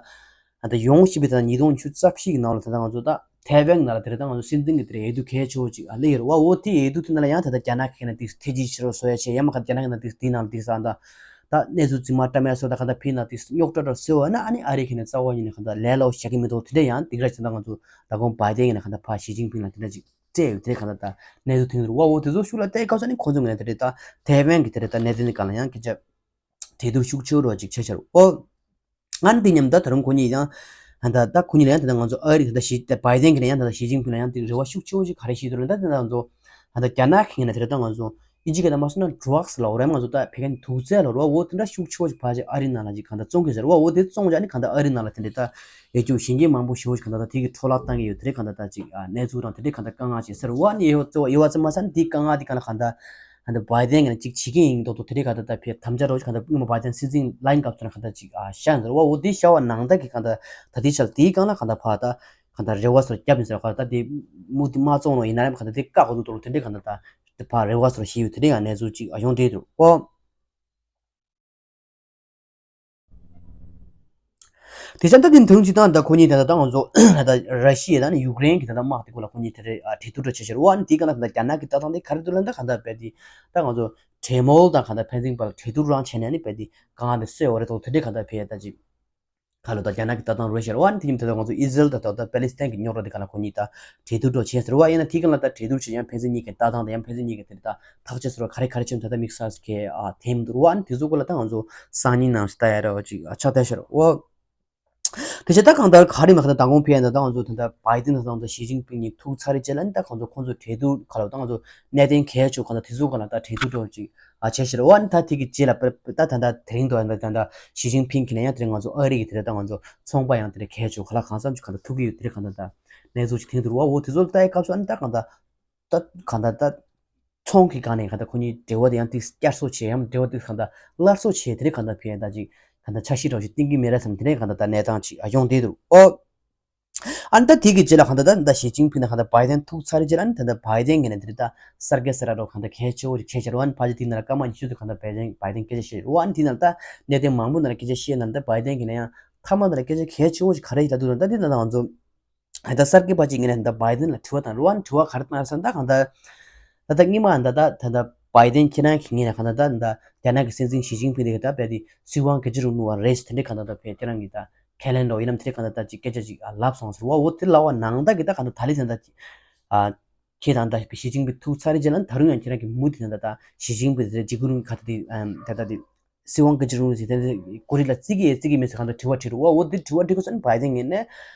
ལྟ་ཡོང་བཞིན་པའི་ད་ཉིས་སྟོང་ཉི་ཤུ་རྩ་བཞི་གི་ནང་ལ་ད་ལྟ་ང་ཚོ་ད་ཐའེ་ཝན་ནང་ལ་དེ་རེད་ད་ང་ཚོ་སྲིད་འཛིན་གྱི་དེ་རེད་འོས་བསྡུ་གལ་ཆེ་བོ་ཅིག་ཨ་སླེབས་ཡོད་རེད་བ། འོ་དེ་འོས་བསྡུ་དེ་ནང་ལ་ཡང་ད་ལྟ་རྒྱ་ནག་གི་ནས་དེ་ཐེ་ཇུས་བྱེད་རོགས་བཟོ་ཡ་བྱས་ཡ་མ་ག་རྒྱ་ནག་གི་ནང་དེ་དེའི་ནང་ལ་དེ་ས་ད་ད་གནས་ཚུལ་རྫུན་མ་བཀྲམ་ཡ་སོགས་ད་ག་ད་ཕི་ནང་དེ་རྙོག་དྲ་འདྲ་བཟོས་བ་ན་ཨ་ནི་ཨ་རི་གི་ནས་རྩ་བ་ཉིད་ནས་ག་ད་ལས་སླ་བོ་བཞག་གི་མི་འདུག་དེ་འདྲ་ཡང་སྡིགས་ར་བྱས་ད་ང་ཚོ་ད་གོང་བའི་ཏན་ཡིན་ན་ག་ད་ཕར་ཞི་ཅིན་ཕིང་ལ་དེ་འདྲ་ཅིག་སྤྲད་ཡོད་དེ་ག་ད་ད་གནས་ཚུལ་ཐོན་གྱི་འདུག་བ། འོ་དེ་ཚོ་ཤུགས་ལ་བལྟས་སྐབས་སུ་ཨ་ནི་ཁོང་ཚོ་ངོས་ནས་དེ་རེད་ད་ཐའེ་ཝན་གྱི་དེ་རེད་ད་གནད་དོན་དེ་ག་ལ་ཡང་སྐད་ཆ་འབྲེལ་གཏུག་ཤུགས་ཆེ་བོ་ཅིག་བྱས་ཤར་འོ། ང་འདི་མཉམ་ད་ད་རུང་ཁོ་གཉིས་ཡང་ད་ད་ཁོ་གཉིས་ལ་ཡང་ད་ང་ཚོ་ཨ་རི་ད་ཞི་བའི་ཏན་གྱི་ནས་ཡང་ད་ཞི་ཅིན་ཕིང་ལ་ཡང་དེ་རེ་བ་ཤུགས་ཆེ་བོ་ཞིག་ག་རེ་ཞིག་འདུག་ལ་ད་ད་ང་ཚོ་ད་ད་རྒྱ་ནག་གི་ངོས་ནས་དེ་རེད་ད་ང་ཚོ་ ཨིན་ཇི་སྐད་ནང་མ་སོང་ན་ཌྲག་སི་ལབ་རེད། ང་ཚོ་ད་ཕ་གིའི་དུག་རྫས་ལབ་རེད་བ། འོ་དེ་འདྲ་ཤུགས་ཆེ་བོ་ཞིག་ཕར་ཅིག་ཨ་རིའི་ནང་ལ་ཅིག་གང་ལྟར་བཙོང་གི་ཟེར་བ། འོ་དེ་བཙོང་བྱས་ནི་གང་ལྟར་ཨ་རིའི་ནང་ལ་དེ་འདྲའི་ད་ཡོད་རྒྱུ་ཞིང་ཆེན་མང་པོ་ཞེ་བོ་ཞིག་གང་ལྟར་ད་དེ་གི་འཕྲོ་བརླག་བཏང་གི་ཡོད། དེ་འདྲའི་གང་ལྟར་ད་ཅིག་ཨ་གནས་ཚུལ་རང་དེ་འདྲའི་གང་ལྟར་དཀའ་ངལ་ཅིག་ཟེར་བ་ནི་ཡོད་ཙེ་བ་ཡོད་བ་ཙེ་མ་ཟ་ནི་དེའི་དཀའ་ངལ་དེ་གང་ལ་གང་ལྟར་གང་ལྟར་བྷའི་ཌེན་གྱིས་ཅིག་བྱེད་ཀྱི་ཡིན་མདོག་མདོག་དེ་འདྲའི་གང་ལྟར་ད་ཕར་དམ་བཅའ་རོགས་ཅིག་གང་ལྟར་སྔོན་མ་བྷའི་ཌེན་སྲིད་འཛིན་ལ་ཡིན་སྐབས་སུ་ན་གང་ལྟར་ཅིག་ཨ་བཞག་ཡིན་ཟེར་བ། འོ་དེ་བཞག་པ་ནང་ལྟར་གྱི་གང་ལྟར་ད་དེའི་ཆར་དེའི་སྒང་ལ་གང་ལྟར་ཕར་ད་གང་ལྟར་རེ་བ་སོར་བརྒྱབ་ཡིན་ཟེར་བ། གང་ལྟར་དེ་མུ་མཐུད་མ་བཙོང་ནོ་ཡིན་ན་རེད། གང་ལྟར་དེ་བཀག་དགོས་འདུག་དེ་འདྲའི་གང་ལྟར་ད་དེ་ཕར་རེ་བ་སོར་བྱས་ཡོད། དེ་འདྲའི་ཡང་གནས་ཚུལ་ཅིག་ཡོང་བསྡད་འདུག་ཨོ། དེ་ཆ་ད་དེ་དོན་གཅིག་དང་ད་ཁོ་གཉིས་ད་ད་ང་ཚོ་ད་ར་ཤི་ཡ་དང་ཡུཀ་རེན་གྱི་ད་ད་དམག་དེ་ཁོ་ལ་ཁོ་གཉིས་དེ་རེ་གྲོས་བསྡུར་འགྲོ་བྱེད་ཤར་བ། ཨ་ནི་དེའི་སྒང་ལ་ད་རྒྱ་ནག་གི་ལྟ་སྟངས་དེ་ག་རེ་འདུག་ལབ་ན། ད་གང་ལྟར་བས་དེ་ད་ང་ཚོ་གྲོས་མོལ་དང་གང་ལྟར་ཕན་ཚུན་བར་ལ་གྲོས་བསྡུར་རང་བྱས་ནས་ནི་བས་དེ་གང་ལྟར་སེལ་བ་རེད་དོ། དེ་འདྲའི་གང་ལྟར་བས་ད་ཅིག་ཁ་ལོ་ད་རྒྱ་ནག་གི་ལྟ་སྟངས་རེད་ཤར་བ། ཨ་ནི་དེ་ཉིན་དེ་ད་ང་ཚོ་ཨི་ཟི་རལ་དང་ད་ད་པེ་ལི་སི་ཐན་གྱི་རྙོག་དྲ་དེ་གང་ལ་ཁོ་གཉིས་ད་གྲོས་བསྡུར་འགྲོ་བྱེད་ཟེར་བ། ཡིན་ན་དེའི་སྒང་ལ་ད་གྲོས་བསྡུར་བྱེད་ཡང་ཕན་ཚུན་གཉིས་ཀྱི་ལྟ་སྟངས་དང་ཡང་ཕན་ཚུན་གཉིས་ཀྱི་དེ་ད་ཐག་གཅོད་ཟེར་བ་ག་རེ་ག་རེ་བྱེད་ད་ད་དམིགས་བསལ་གྱི་ཨ་དེ་མི་འདུག་བ། ཨ་ནི་དེ་ཚོ་སྐོར་ལ་ད་ང་ཚོ་སང་ཉིན་ནང་ཞིག་ལྟ་ཡ་ར་བ་ཅིག་ཨ་ཆགས་བསྡད་ཤར་བ། དེ་བྱས་ད་གང་ལྟར་ག་རེ་མ་གང་ལྟར་མདང་དགོང་ཕེབས་ཡ་ད་ད་ང་ཚོ་ད་ལྟ་བྷའི་ཏིན་དང་ད་ད་ཞི་ཅིན་ཕིང་གཉིས་ཐུག་ཚར་རེད་བྱས་ལ་ནི་ད་ཁོང་ཚོ་ཁོང་ཚོ་གྲོས་བསྡུར་ག་ལ་ད་ང་ཚོ་གནད་དོན་གལ་ཆེ་གང་ལྟར་དེ་ཚོ་ག་ལ་ད་གྲོས་བསྡུར་འགྲོ་ཅིག་ཨ་བྱས་ཤར་བ། ཨ་ནི་ད་དེ་གི་རྗེས་ལ་ད་ད་ད་དེ་རིང་དུ་ད་ད་ད་ཞི་ཅིན་ཕིང་གི་ནས་ཡང་དེ་རིང་ང་ཚོ་ཨ་རི་གི་དེ་རེད་ད་ང་ཚོ་ཚོང་པ་ཡང་དེ་རེད་གལ་ཆེ་ག་ལ་གང་འཚམ་ཅིག་ག་ལ་ཐུག་གི་ཡོད། དེ་རེད་གང་ལྟར་ད་གནས་ཚུལ་ཅིག་ཐོན་འདུག་བ། འོ་དེ་ཚོ་ལ་ལྟ་ཡི་སྐབས་སུ་ཨ་ནི་ད་གང་ལྟར་ད་གང་ལྟར་ད། ཚོང་གི་སྒང་ནས་གང་ལྟར་ཁོ་གཉིས་འབྲེལ་བ་དེ་ཡང་ཏིག་བསྐྱར་གསོ་བྱས། ཡང་འབྲེལ་བ་ཏིག་གང་ལྟར་སླར་གསོ་བྱས། དེ་རིང་གང་ལྟར་ཕན་ཡང་ད་ཅིག་གང་ལྟར་འཆར་གཞི་འདྲ་བོ་ཞིག་བཏིང་གི་མེད་རེད་བསམ། དེ་རིང་གང་ལྟར་ད་གནས་སྟངས་ཅིག་ཨ་ཡོང་བསྡད་འདུག་ཨོ། ཨ་ནི་ད་དེ་གི་རྗེས་ལ་གང་ལྟར་ད་ད་ཞི་ཅིན་ཕིང་དང་གང་ལྟར་བྷའི་ཏན་ཐུག་ཚར་རྗེས་ལ་ཨ་ནི་ད་ལྟ་བྷའི་ཏན་གི་ནས་དེ་རིང་ད་གསར་བརྗེ་གསར་ར་འགྲོ་གང་ལྟར་གལ་ཆེ་བོ་ཞིག་བྱས་ཤར་བ། ཨ་ནི་ཕལ་ཆེར་དེ་ནང་ལ་སྐར་མ་ཉི་ཤུ་ཙམ་གང་ལྟར་བྷའི་ཏན་བྷའི་ཏན་སྐད་ཆ་བཤད་ཡོད། ཨ་ནི་དེ་ནང་ལ་ད་གནད་དོན་མང་པོ་ནང་ལ་སྐད་ཆ་བཤད་ནང་ད་བྷའི་ཏན་གི་ནས་ཡང་མཐའ་མ་ནང་ལ་སྐད་ཆ་གལ་ཆེ་བོ་ཞིག་ག་རེ་ཞིག་ད་འདུག་ད་དེ་ནང་ད་ང་ཚོ། ད་གསར་འགོད་པ་གཅིག་ངོས་ནས་ད་བྷའི་ཏན་ལ་དྲི་བ་བཏང་རེད་བ། དྲི་བ་ག་རེ་བཏང་ཟེར་ན་ད་གང་ལྟར་ད་ད་སྔོན་མ་ད་ད་ད་ད་བྷའི་ཏན་ཁྱེད་རང་གི་ངོས་ནས་གང་ལྟར་ད་ད་རྒྱ་ནག་གི་སྲིད་འཛིན་ཞི་ཅིན་ཕིང་དེ་ག་ད་བས་དེ་སྲིད་དབང་སྒེར་གཅོད་རིང་ལུགས་པ་རེད་ཟེར་དེ་འདྲའི་གང་ལྟར་ད་བས་ཁྱེད་རང་གི་ད་ཁས་ལེན་འགྲོ་ཡིན་ནམ་དེ་འདྲའི་གང་ལྟར་ད་ཅིག་སྐད་ཆ་ཅིག་ལབ་སོང་ཟེར་བ། འོ་དེ་ལབ་པ་ནང་ད་གི་ད་གང་ལྟར་ད་ལི་ད་ད་ཅིག་ཨ་ཁྱེད་དང་ད་ཞི་ཅིན་ཕིང་ཐུག་ཚར་རེད་ཅེ་ན་ད་རུང་ཡང་ཁྱེད་རང་གི་མུ་དེ་ད་ད་ཞི་ཅིན་ཕིང་དེ་འཇིགས་སྐུལ་རིང་གི་ཁ་ད་དེ་ད་ད་དེ། སྲིད་དབང་སྒེར་གཅོད་རིང་ལུགས་ཟེར་དེ་ནི་ཀོ་རི་ལ་བརྩི་གི་ཡོད་བརྩི་གི་མེད་ཟེར་གང་ལྟར་དྲི་བ་དྲིས་རུང་བ། འོ་དེ་དྲི་བ་དྲི་དགོས་ཟེར་ན་བྷའི་ཏན་ངོས་ནས་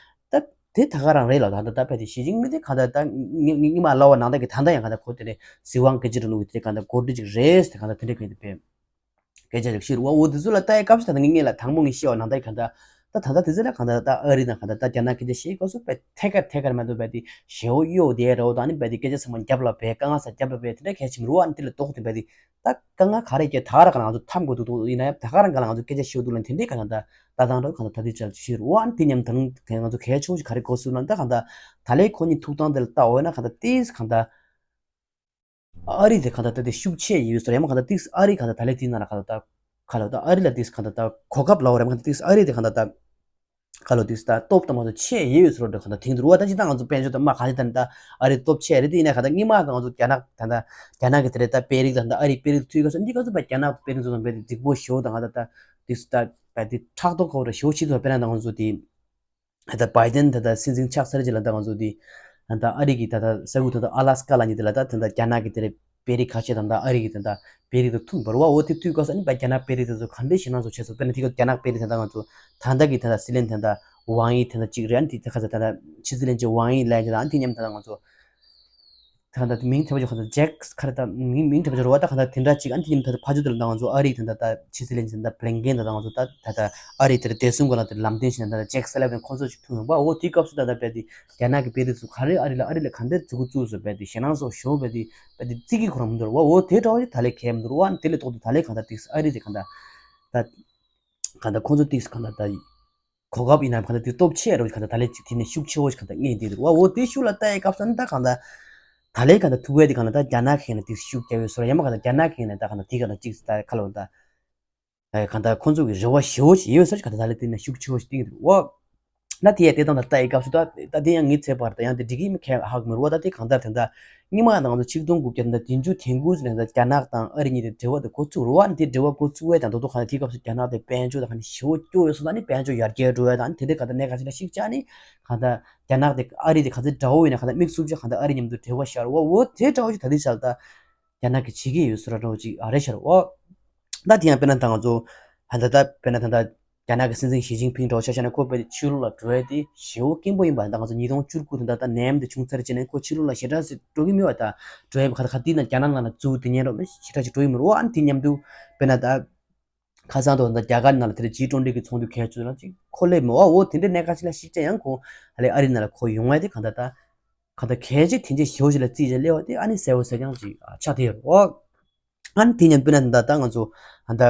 ད་དེ་ད་ག་རང་རེད་ལ། ད་ད་ད་བས་དེ་ཞི་ཅིན་ཕིང་དེ་གང་ལྟར་ད་ངི་ངི་ངི་མ་ལབ་པ་ནང་ད་གི་ད་ད་ཡང་གང་ལྟར་ཁོ་དེ་ནས་སྲིད་དབང་སྒེར་གཅོད་རིང་ལུགས་དེ་གང་ལྟར་གོ་སྒྲིག་ཅིག་རེད་ཟེར་གང་ལྟར་དེ་འདྲ་གི་དེ་བས་སྐད་ཆ་ཅིག་བཤད་རུང་བ། འོ་དེ་ཚོ་ལ་ལྟ་ཡི་སྐབས་སུ་ད་ད་ངི་ངས་ལ་དང་པོ་ངས་བཤད་པ་ནང་ད་གི་གང་ལྟར་ད་ད་ད་དེ་ཚོ་ལ་གང་ལྟར་ད་ཨ་རི་དང་གང་ལྟར་ད་རྒྱ་ནག་སྐད་ཆ་བཤད་སྐབས་སུ་བས་ཐད་ཀར་ཐད་ཀར་མ་གཏོགས་བས་དེ་ཞེ་བོ་གཡོ་བསྡད་རོགས་དང་ནི་བས་དེ་སྐད་ཆ་ཚང་མ་རྒྱབ་ལ་བས་དཀའ་ངལ་ས་རྒྱབ་ལ་བས་དེ་འདྲ་གལ་ཆེན་རུང་བ། ཨ་ནི་དེ་ལ་ལྡོག་སྟེ་བས་དེ། ད་དཀའ་ངལ་ག་རེ་སྐྱེ་ད་ག་རང་ག་ལ་ང་ཚོ་འཐམ་དགོས་འདུག་འདུག་ཡིན་ན་ཡང་ད་ག་རང་ག་ལ་ང་ཚོ་སྐད་ཆ་བཤད་འདུག་ལ་དེ་འདྲའི་ག་ལ་ད་ལྟ་དང་འདྲ་གང་ལྟར་ད་དུས་ཆར་ཤེས་རུང་བ། དེ་མཉམ་དུ་ང་ཚོ་གལ་ཆེ་བོ་ཞིག་ག་རེ་དགོས་སུ་ན་ད་གང་ལྟར་ད་ལས་ཁོ་གཉིས་ཐུག་སྟངས་དེ་ལ་ལྟ་འོས་ན་གང་ལྟར་ཏིས་གང་ལྟར་ཨ་རི་དེ་གང་ལྟར་ད་དེ་ཤུགས་ཆེ་ཡོད་ཟེར་ཡང་མ་གང་ལྟར་ཏིས་ཨ་རི་གང་ལྟར་ད་ལས་དེ་ན་ལ་གང་ལྟར་ད་ག་ལ་ད་ཨ་རི་ལ་ཏིས་གང་ལྟར་ད་གོ་སྐབས་ལ་འོ་རེ་མ་གང་ལྟར་ཏིས་ཨ་རི་དེ་གང་ལྟར་ད། ཁ་ལོ་དུས་ད་སྟོབས་དང་མ་གཏོགས་ཆེ་ཡོད་ཡོད་སོ་འདྲ་གང་ལྟར་དེང་དུ་རུ་བ། ད་ཅི་ད་ང་ཚོ་དཔལ་འབྱོར་དང་མ་གང་ཅི་ད་ད་ཨ་རི་སྟོབས་ཆེ་རེད་དེ་ཡིན་ན་གང་ལྟར་སྔོན་མ་ད་ང་ཚོ་རྒྱ་ནག་ད་ད་རྒྱ་ནག་གི་དེ་རེད་ད་དཔོན་རིགས་དང་ད་ཨ་རི་དཔོན་རིགས་ཐུག་ག་སོ་འདི་ག་ཚོ་བ་རྒྱ་ནག་དཔོན་རིགས་ཚོ་དང་བས་ཏེ་རྫིག་པོ་ཞེ་བོ་དང་གང་ལྟར་ད་དུས་ད་བས་ཏེ་ཕྲག་དོག་གོ་ར་ཞེ་བོ་ཆེ་དུ་བ། དཔེར་ན་ད་ང་ཚོ་དེ་ད་བྷའི་ཏན་ད་ད་སྲིད་འཛིན་ཆགས་ཚར་རྗེས་ལ་ད་ང་ཚོ་དེ་ད་ཨ་རི་གི་ད་ད་ས་ཁུལ་ད་ད་ཨ་ལ་སི་ཀ་ལ་ཉིད་དེ་ལ་ད་ད་རྒྱ་ནག་གི་དེ་རེད། དཔོན་རིགས་ཁ་ཤས་དང་ད་ཨ་རི་གི་དེ་འདྲ་དཔོན་རིགས་དང་ཐུག་འབར་བ། འོ་དེ་དུས་སྐབས་སུ་ཨ་ནི་བ་རྒྱ་ནག་དཔོན་རིགས་དེ་ཚོ་ག་འདྲའི་ཞེད་སྣང་ཚོ་བྱས་སོང་། དཔེར་ན་དེ་སྐབས་རྒྱ་ནག་དཔོན་རིགས་དེ་འདྲ་ང་ཚོ་ད་ལྟ་གི་དེ་འདྲ་སྲིད་བློན་དེ་འདྲ་ཝང་ཡི་དེ་འདྲ་གཅིག་རེད། ཨ་ནི་དེ་ཁ་ཚ་ད་ལྟ་ཕྱི་སྲིད་བློན་ཆེན་ཝང་ཡི་ལབ་ཀྱི་ད། ཨ་ནི་དེ་མཉམ་ད་ལྟ་ང་ཚོ་ད་ལྟ་མིང་དེ་བ་ཅིག་ཁ་ཚ་ཇེག་ཁ་རེ་ད་མིང་མིང་དེ་བ་ཅིག་རོ་བ་ད་ག་ད་དེ་འདྲ་གཅིག་ཨ་ནི་དེ་མཉམ་ད་ལྟ་ཕ་ཇོ་དེ་ལ་ད་ང་ཚོ་ཨ་རི་དེ་འདྲ་ད་ཕྱི་སྲིད་བློན་ཆེན་ད་བླིང་ཀེན་ད་ད་ང་ཚོ་ད་ད་ད་ཨ་རི་དེར་བདེ་སྲུང་ག་ལ་དེར་ལམ་སྟོན་བྱས་ན་ད་ད་ཇེག་སེ་ལེ་ཝན་ཁོང་ཚོ་ཅིག་ཐུག་ཡོང་བ། འོ་དེའི་སྐབས་སུ་ད་ད་བས་དེ་རྒྱ་ནག་གི་དཔོན་རིགས་ཚོ་ག་རེ་ཨ་རི་ལ་ཨ་རི་ལ་ག་འདྲ་མཛུབ་གུ་བཙུགས་སོ་བས་དེ་ཞེད་སྣང་ཚོ་ཞོ་བས་དེ་བས་དེ་བརྩི་གི་ཁོ་རང་མི་འདུག་ར་བ། འོ་དེ་འདྲ་བ་ཞིག་ད་ལས་གལ་མི་འདུག་ར་བ། དེ་ལས་ལྡོག་ཏུ་ད་ལས་གང་ལྟར་ཏིག་ཨ་རི་དེ་གང་ལྟར་ད་གང་ལྟར་ཁོང་ཚོ་ཏིག་གང་ལྟར་ད་གོ་སྐབས་ཡིན་ན་གང་ལྟར་དེ་སྟོབས་ཆེ་རུ་གང་ལྟར་ད་ལས་ཅིག་དེ་ནས་ཤུགས་ཆེ་བོ་ཞིག་གང་ལྟར་རྙེད་བསྡད་འདུག་ར་བ། འོ་དེ་ཤུགས་ལ་ལྟ་ཡའི་སྐབས་སུ་ནི་ད་གང་ལྟར་ད་ལས་གང་ལྟར་ཐུག་པའི་དེ་གང་ལྟར་ད་རྒྱ་ནག་གི་ནས་ཏིག་ཤུགས་རྒྱབ་ཡོད་སོ་ར་ཡང་མ་གང་ལྟར་རྒྱ་ནག་གི་ནས་ད་གང་ལྟར་དེ་གང་ལྟར་ཅིག་ད་ཁ་ལོ་ད། ཨེ་གང་ལྟར་ཁོང་ཚོ་གི་རེ་བ་ཞེ་བོ་ཞིག་ཡོད་ས་ཞིག་གང་ལྟར་ད་ལས་དེ་ནས་ཤུགས་ཆེ་བོ་ཞིག་བཏིང་གི་འདུག་འོ། ད་དེ་ཡང་དེ་དང་ད་ལྟ་ཡི་སྐབས་སུ་ད་ད་དེ་ཡང་ངའི་ཚེ་བར་ད་ཡང་དེ་འགྲིག་གི་མི་ཁས་ཧ་གོ་མི་རུང་བ། ད་དེ་གང་ལྟར་དེ་འདྲ་སྔོན་མ་ང་ཚོ་ཆིག་སྟོང་དགུ་བརྒྱ་དང་བདུན་ཅུ་དོན་དགུ་ནས་ད་རྒྱ་ནག་དང་ཨ་རི་གཉིས་དེ་འབྲེལ་བ་དེ་འགོ་ཚུགས་རུང་བ། དེ་འབྲེལ་བ་འགོ་ཚུགས་པའི་དང་དོ་དོ་གང་ལྟར་དེའི་སྐབས་སུ་རྒྱ་ནག་དེ་དཔལ་འབྱོར་དང་གང་ཞེ་བོ་སྐྱོ་ཡོད་སོང་། ད་ནི་དཔལ་འབྱོར་ཡར་རྒྱས་འགྲོ་བ་དང་དེ་འདྲ་གང་ལྟར་གནད་འགག་ཅིག་ལ་ཤིག་ཅག་ནི་གང་ལྟར་རྒྱ་ནག་དེ་ཨ་རི་དེ་ག་ཚོད་དགྲ་བོ་ཡིན་ན་གང་ལྟར་དམིགས་སུ་བཅུག་གང་ལྟར་ཨ་རི་མཉམ་དུ་འབྲེལ་བ་ཤར་བ། འོ་དེ་འདྲ་བོ་ཞིག་ད་དེ་ཆར་ད། རྒྱ་ནག་གིས་བྱེད་ཀྱི་ཡོད་ཟེར་བ་འདྲ་བོ་ཅིག་ཨ་རེད་ཤར། འོ། ད་དེ་ཡང་དཔེར་ན་ད་ང་ཚོ་ད་ལྟ་ད་དཔེར་ན་ད་ལྟ་རྒྱ་ རྒྱ་ནག་གི་སྲིད་འཛིན་ཞི་ཅིན་ཕིང་འདྲ་བོ་ཆ་བཞག་ན་ཁོ་དཔེ་ཕྱི་ལོགས་ལ་འགྲོ་ཡ་དེ་ཞེ་པོ་དཀོན་པོ་ཡིན་པ། ད་ང་ཚོ་ཉིས་སྟོང་བཅུ་དགུ་དེ་འདྲ་ད་ནད་ཡམས་དེ་བྱུང་ཚར་རྗེས་ནས་ཁོ་ཕྱི་ལོགས་ལ་ཞེ་དྲག་ཞིག་འགྲོ་གི་མེད་པ། ད་འགྲོ་ཡ་ག་ད་ག་དེ་ན་རྒྱ་ནག་ནང་ལ་འཛུལ་དེ་ཉན་རོགས་མེད། ཞེ་དྲག་ཞིག་འགྲོ་གི་མི་རེད། ཨ་ནི་དེ་མཉམ་དུ་དཔེར་ན་ད་ཁ་སང་དུ་ད་རྒྱ་གར་ནང་ལ་དེ་འདྲ་ཇི་ཊུ་ཝེན་ཊི་གི་ཚོགས་འདུ་གལ་ཆེ་ལ་ཅིག་ཁོ་སླེབས་མེད། འོ་དེ་འདྲའི་གནད་འགག་ཅིག་ལ་གཞིགས་བྱས་ཡང་ཁོ་ཨ་ལེ་ཨ་རི་ནང་ལ་ཁོ་ཡོང་ཡ་དེ་ག་ད་ད་ག་ད་གལ་ཆེ་དེ་འདྲའི་ཞེ་པོ་ཞིག་ལ་བརྩིས་བྱས་སླེབས་པ་དེ་ཨ་ནི་གསལ་པོ་གསལ་རྐྱང་ཅིག་ཆགས་བསྡད་ཡོད་རེད། འོ། ཨ་ནི་དེ་ཉིན་དཔེར་ན་ད་ལྟ་ང་ཚོ་ཨ་ད་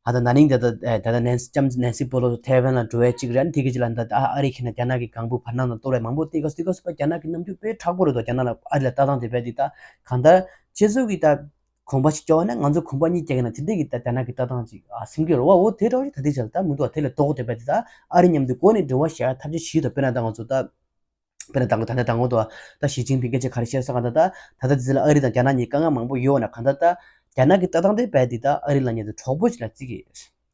ཨ་ད་ན་ནིང་ད་ལྟ་ཨེ་ད་ལྟ་ནན་ལྕམ་ནན་སི་པེ་ལོ་སི་ཐའེ་ཝན་ལ་འགྲོ་བའི་གཅིག་རེད། ཨ་ནི་དེ་གི་གཅིག་ལ་ད་ལྟ་ཨ་རི་ཁེ་ན་རྒྱ་ནག་གི་གང་བུ་བར་སྣང་ལ་གཏོར་བའི་མང་པོ་དེ་ག་སུ་དེ་ག་སུ་པ་རྒྱ་ནག་གི་རྣམ་འགྱུར་དཔེ་མཁྲེགས་པོ་རེད་དོ། རྒྱ་ནག་ལ་ཨ་རི་ལ་ལྟ་སྟངས་དེ་རྦད་དེ་ད་གང་ལྟར་སྤྱི་ཚོགས་ཀྱི་ད་གོམ་པ་ཞིག་སྐྱོར་བ་ན་ང་ཚོ་གོམ་པ་གཉིས་བརྒྱབ་ཀྱི་ན་དེ་འདྲས་ཀྱི་ད་རྒྱ་ནག་གི་ལྟ་སྟངས་ཅིག་ཨ་སེམས་ཀྱི་རེད་བ། འོ་དེ་འདྲ་བ་ཞིག་ད་ལྟའི་ཆར་ད་མི་འདུག་བ། དེ་ལས་ལྡོག་དེ་རྦད་དེ་ད་ཨ་རི་མཉམ་དུ་འགོ་ནས་འབྲེལ་བ་བཞག་ཐབས་ཤེས་བྱེད་དོ། དཔེར་ན་ད་ང་ཚོ་ད། དཔེར་ན་དང་པོ་དང་པོ་དང་ད་ཞི་ཅིན་ཕིང་སྐད་ཆ་ག་རེ་བཤད་ས་ག་ད་ད་ད་ལྟ་དེ་ལ་ཨ་རི་དང་རྒྱ་ནག་གཉིས་དཀའ་ངལ་མང་པོ་ཡོད་ན་ག་ད་ད་རྒྱ་ནག་གི་ལྟ་སྟངས་དེ་རྦད་དེ་ད་ཨ་རི་ལ་ཉེ་དུ་གྲོགས་པོ་ཅིག་ལ་བརྩི་གི་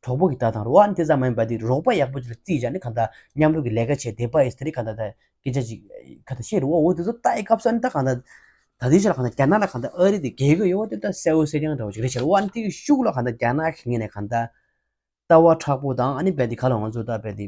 གྲོགས་པོ་གི་ལྟ་སྟངས་རེད་བ། ཨ་ནི་དེ་ཙམ་མ་ཡིན་པ་དེ་རོགས་པ་ཡག་པོ་ཅིག་ལ་བརྩིས་བྱས་ནི་ག་ད་མཉམ་རུབ་ཀྱི་ལས་ཀ་བྱས་བསྡད་པ་ཡིན་ས་དེ་རེད། ག་ད་ད་སྐད་ཆ་ཅིག་ག་ད་བཤད་རེད་བ། འོ་དེ་ཚོ་ལྟ་ཡི་སྐབས་སུ་ཨ་ནི་ད་ག་ད་ད་ལྟའི་ཆར་ག་ད་རྒྱ་ནག་ལ་ག་ད་ཨ་རི་དེ་རྒྱལ་གི་ཡོད་བ་དེ་ད་གསལ་བོ་གསལ་རྐྱང་འདྲ་བོ་ཅིག་རེད་ཤག་བ། ཨ་ནི་དེ་གི་ཤུགས་ལ་ག་ད་རྒྱ་ནག་གི་ངོས་ནས་ག་ད། ལྟ་བ་མཁྲེགས་པོ་དང་ཨ་ནི་རྦད་དེ་ག་ལ་ང་ཚོ་ད་རྦད་དེ་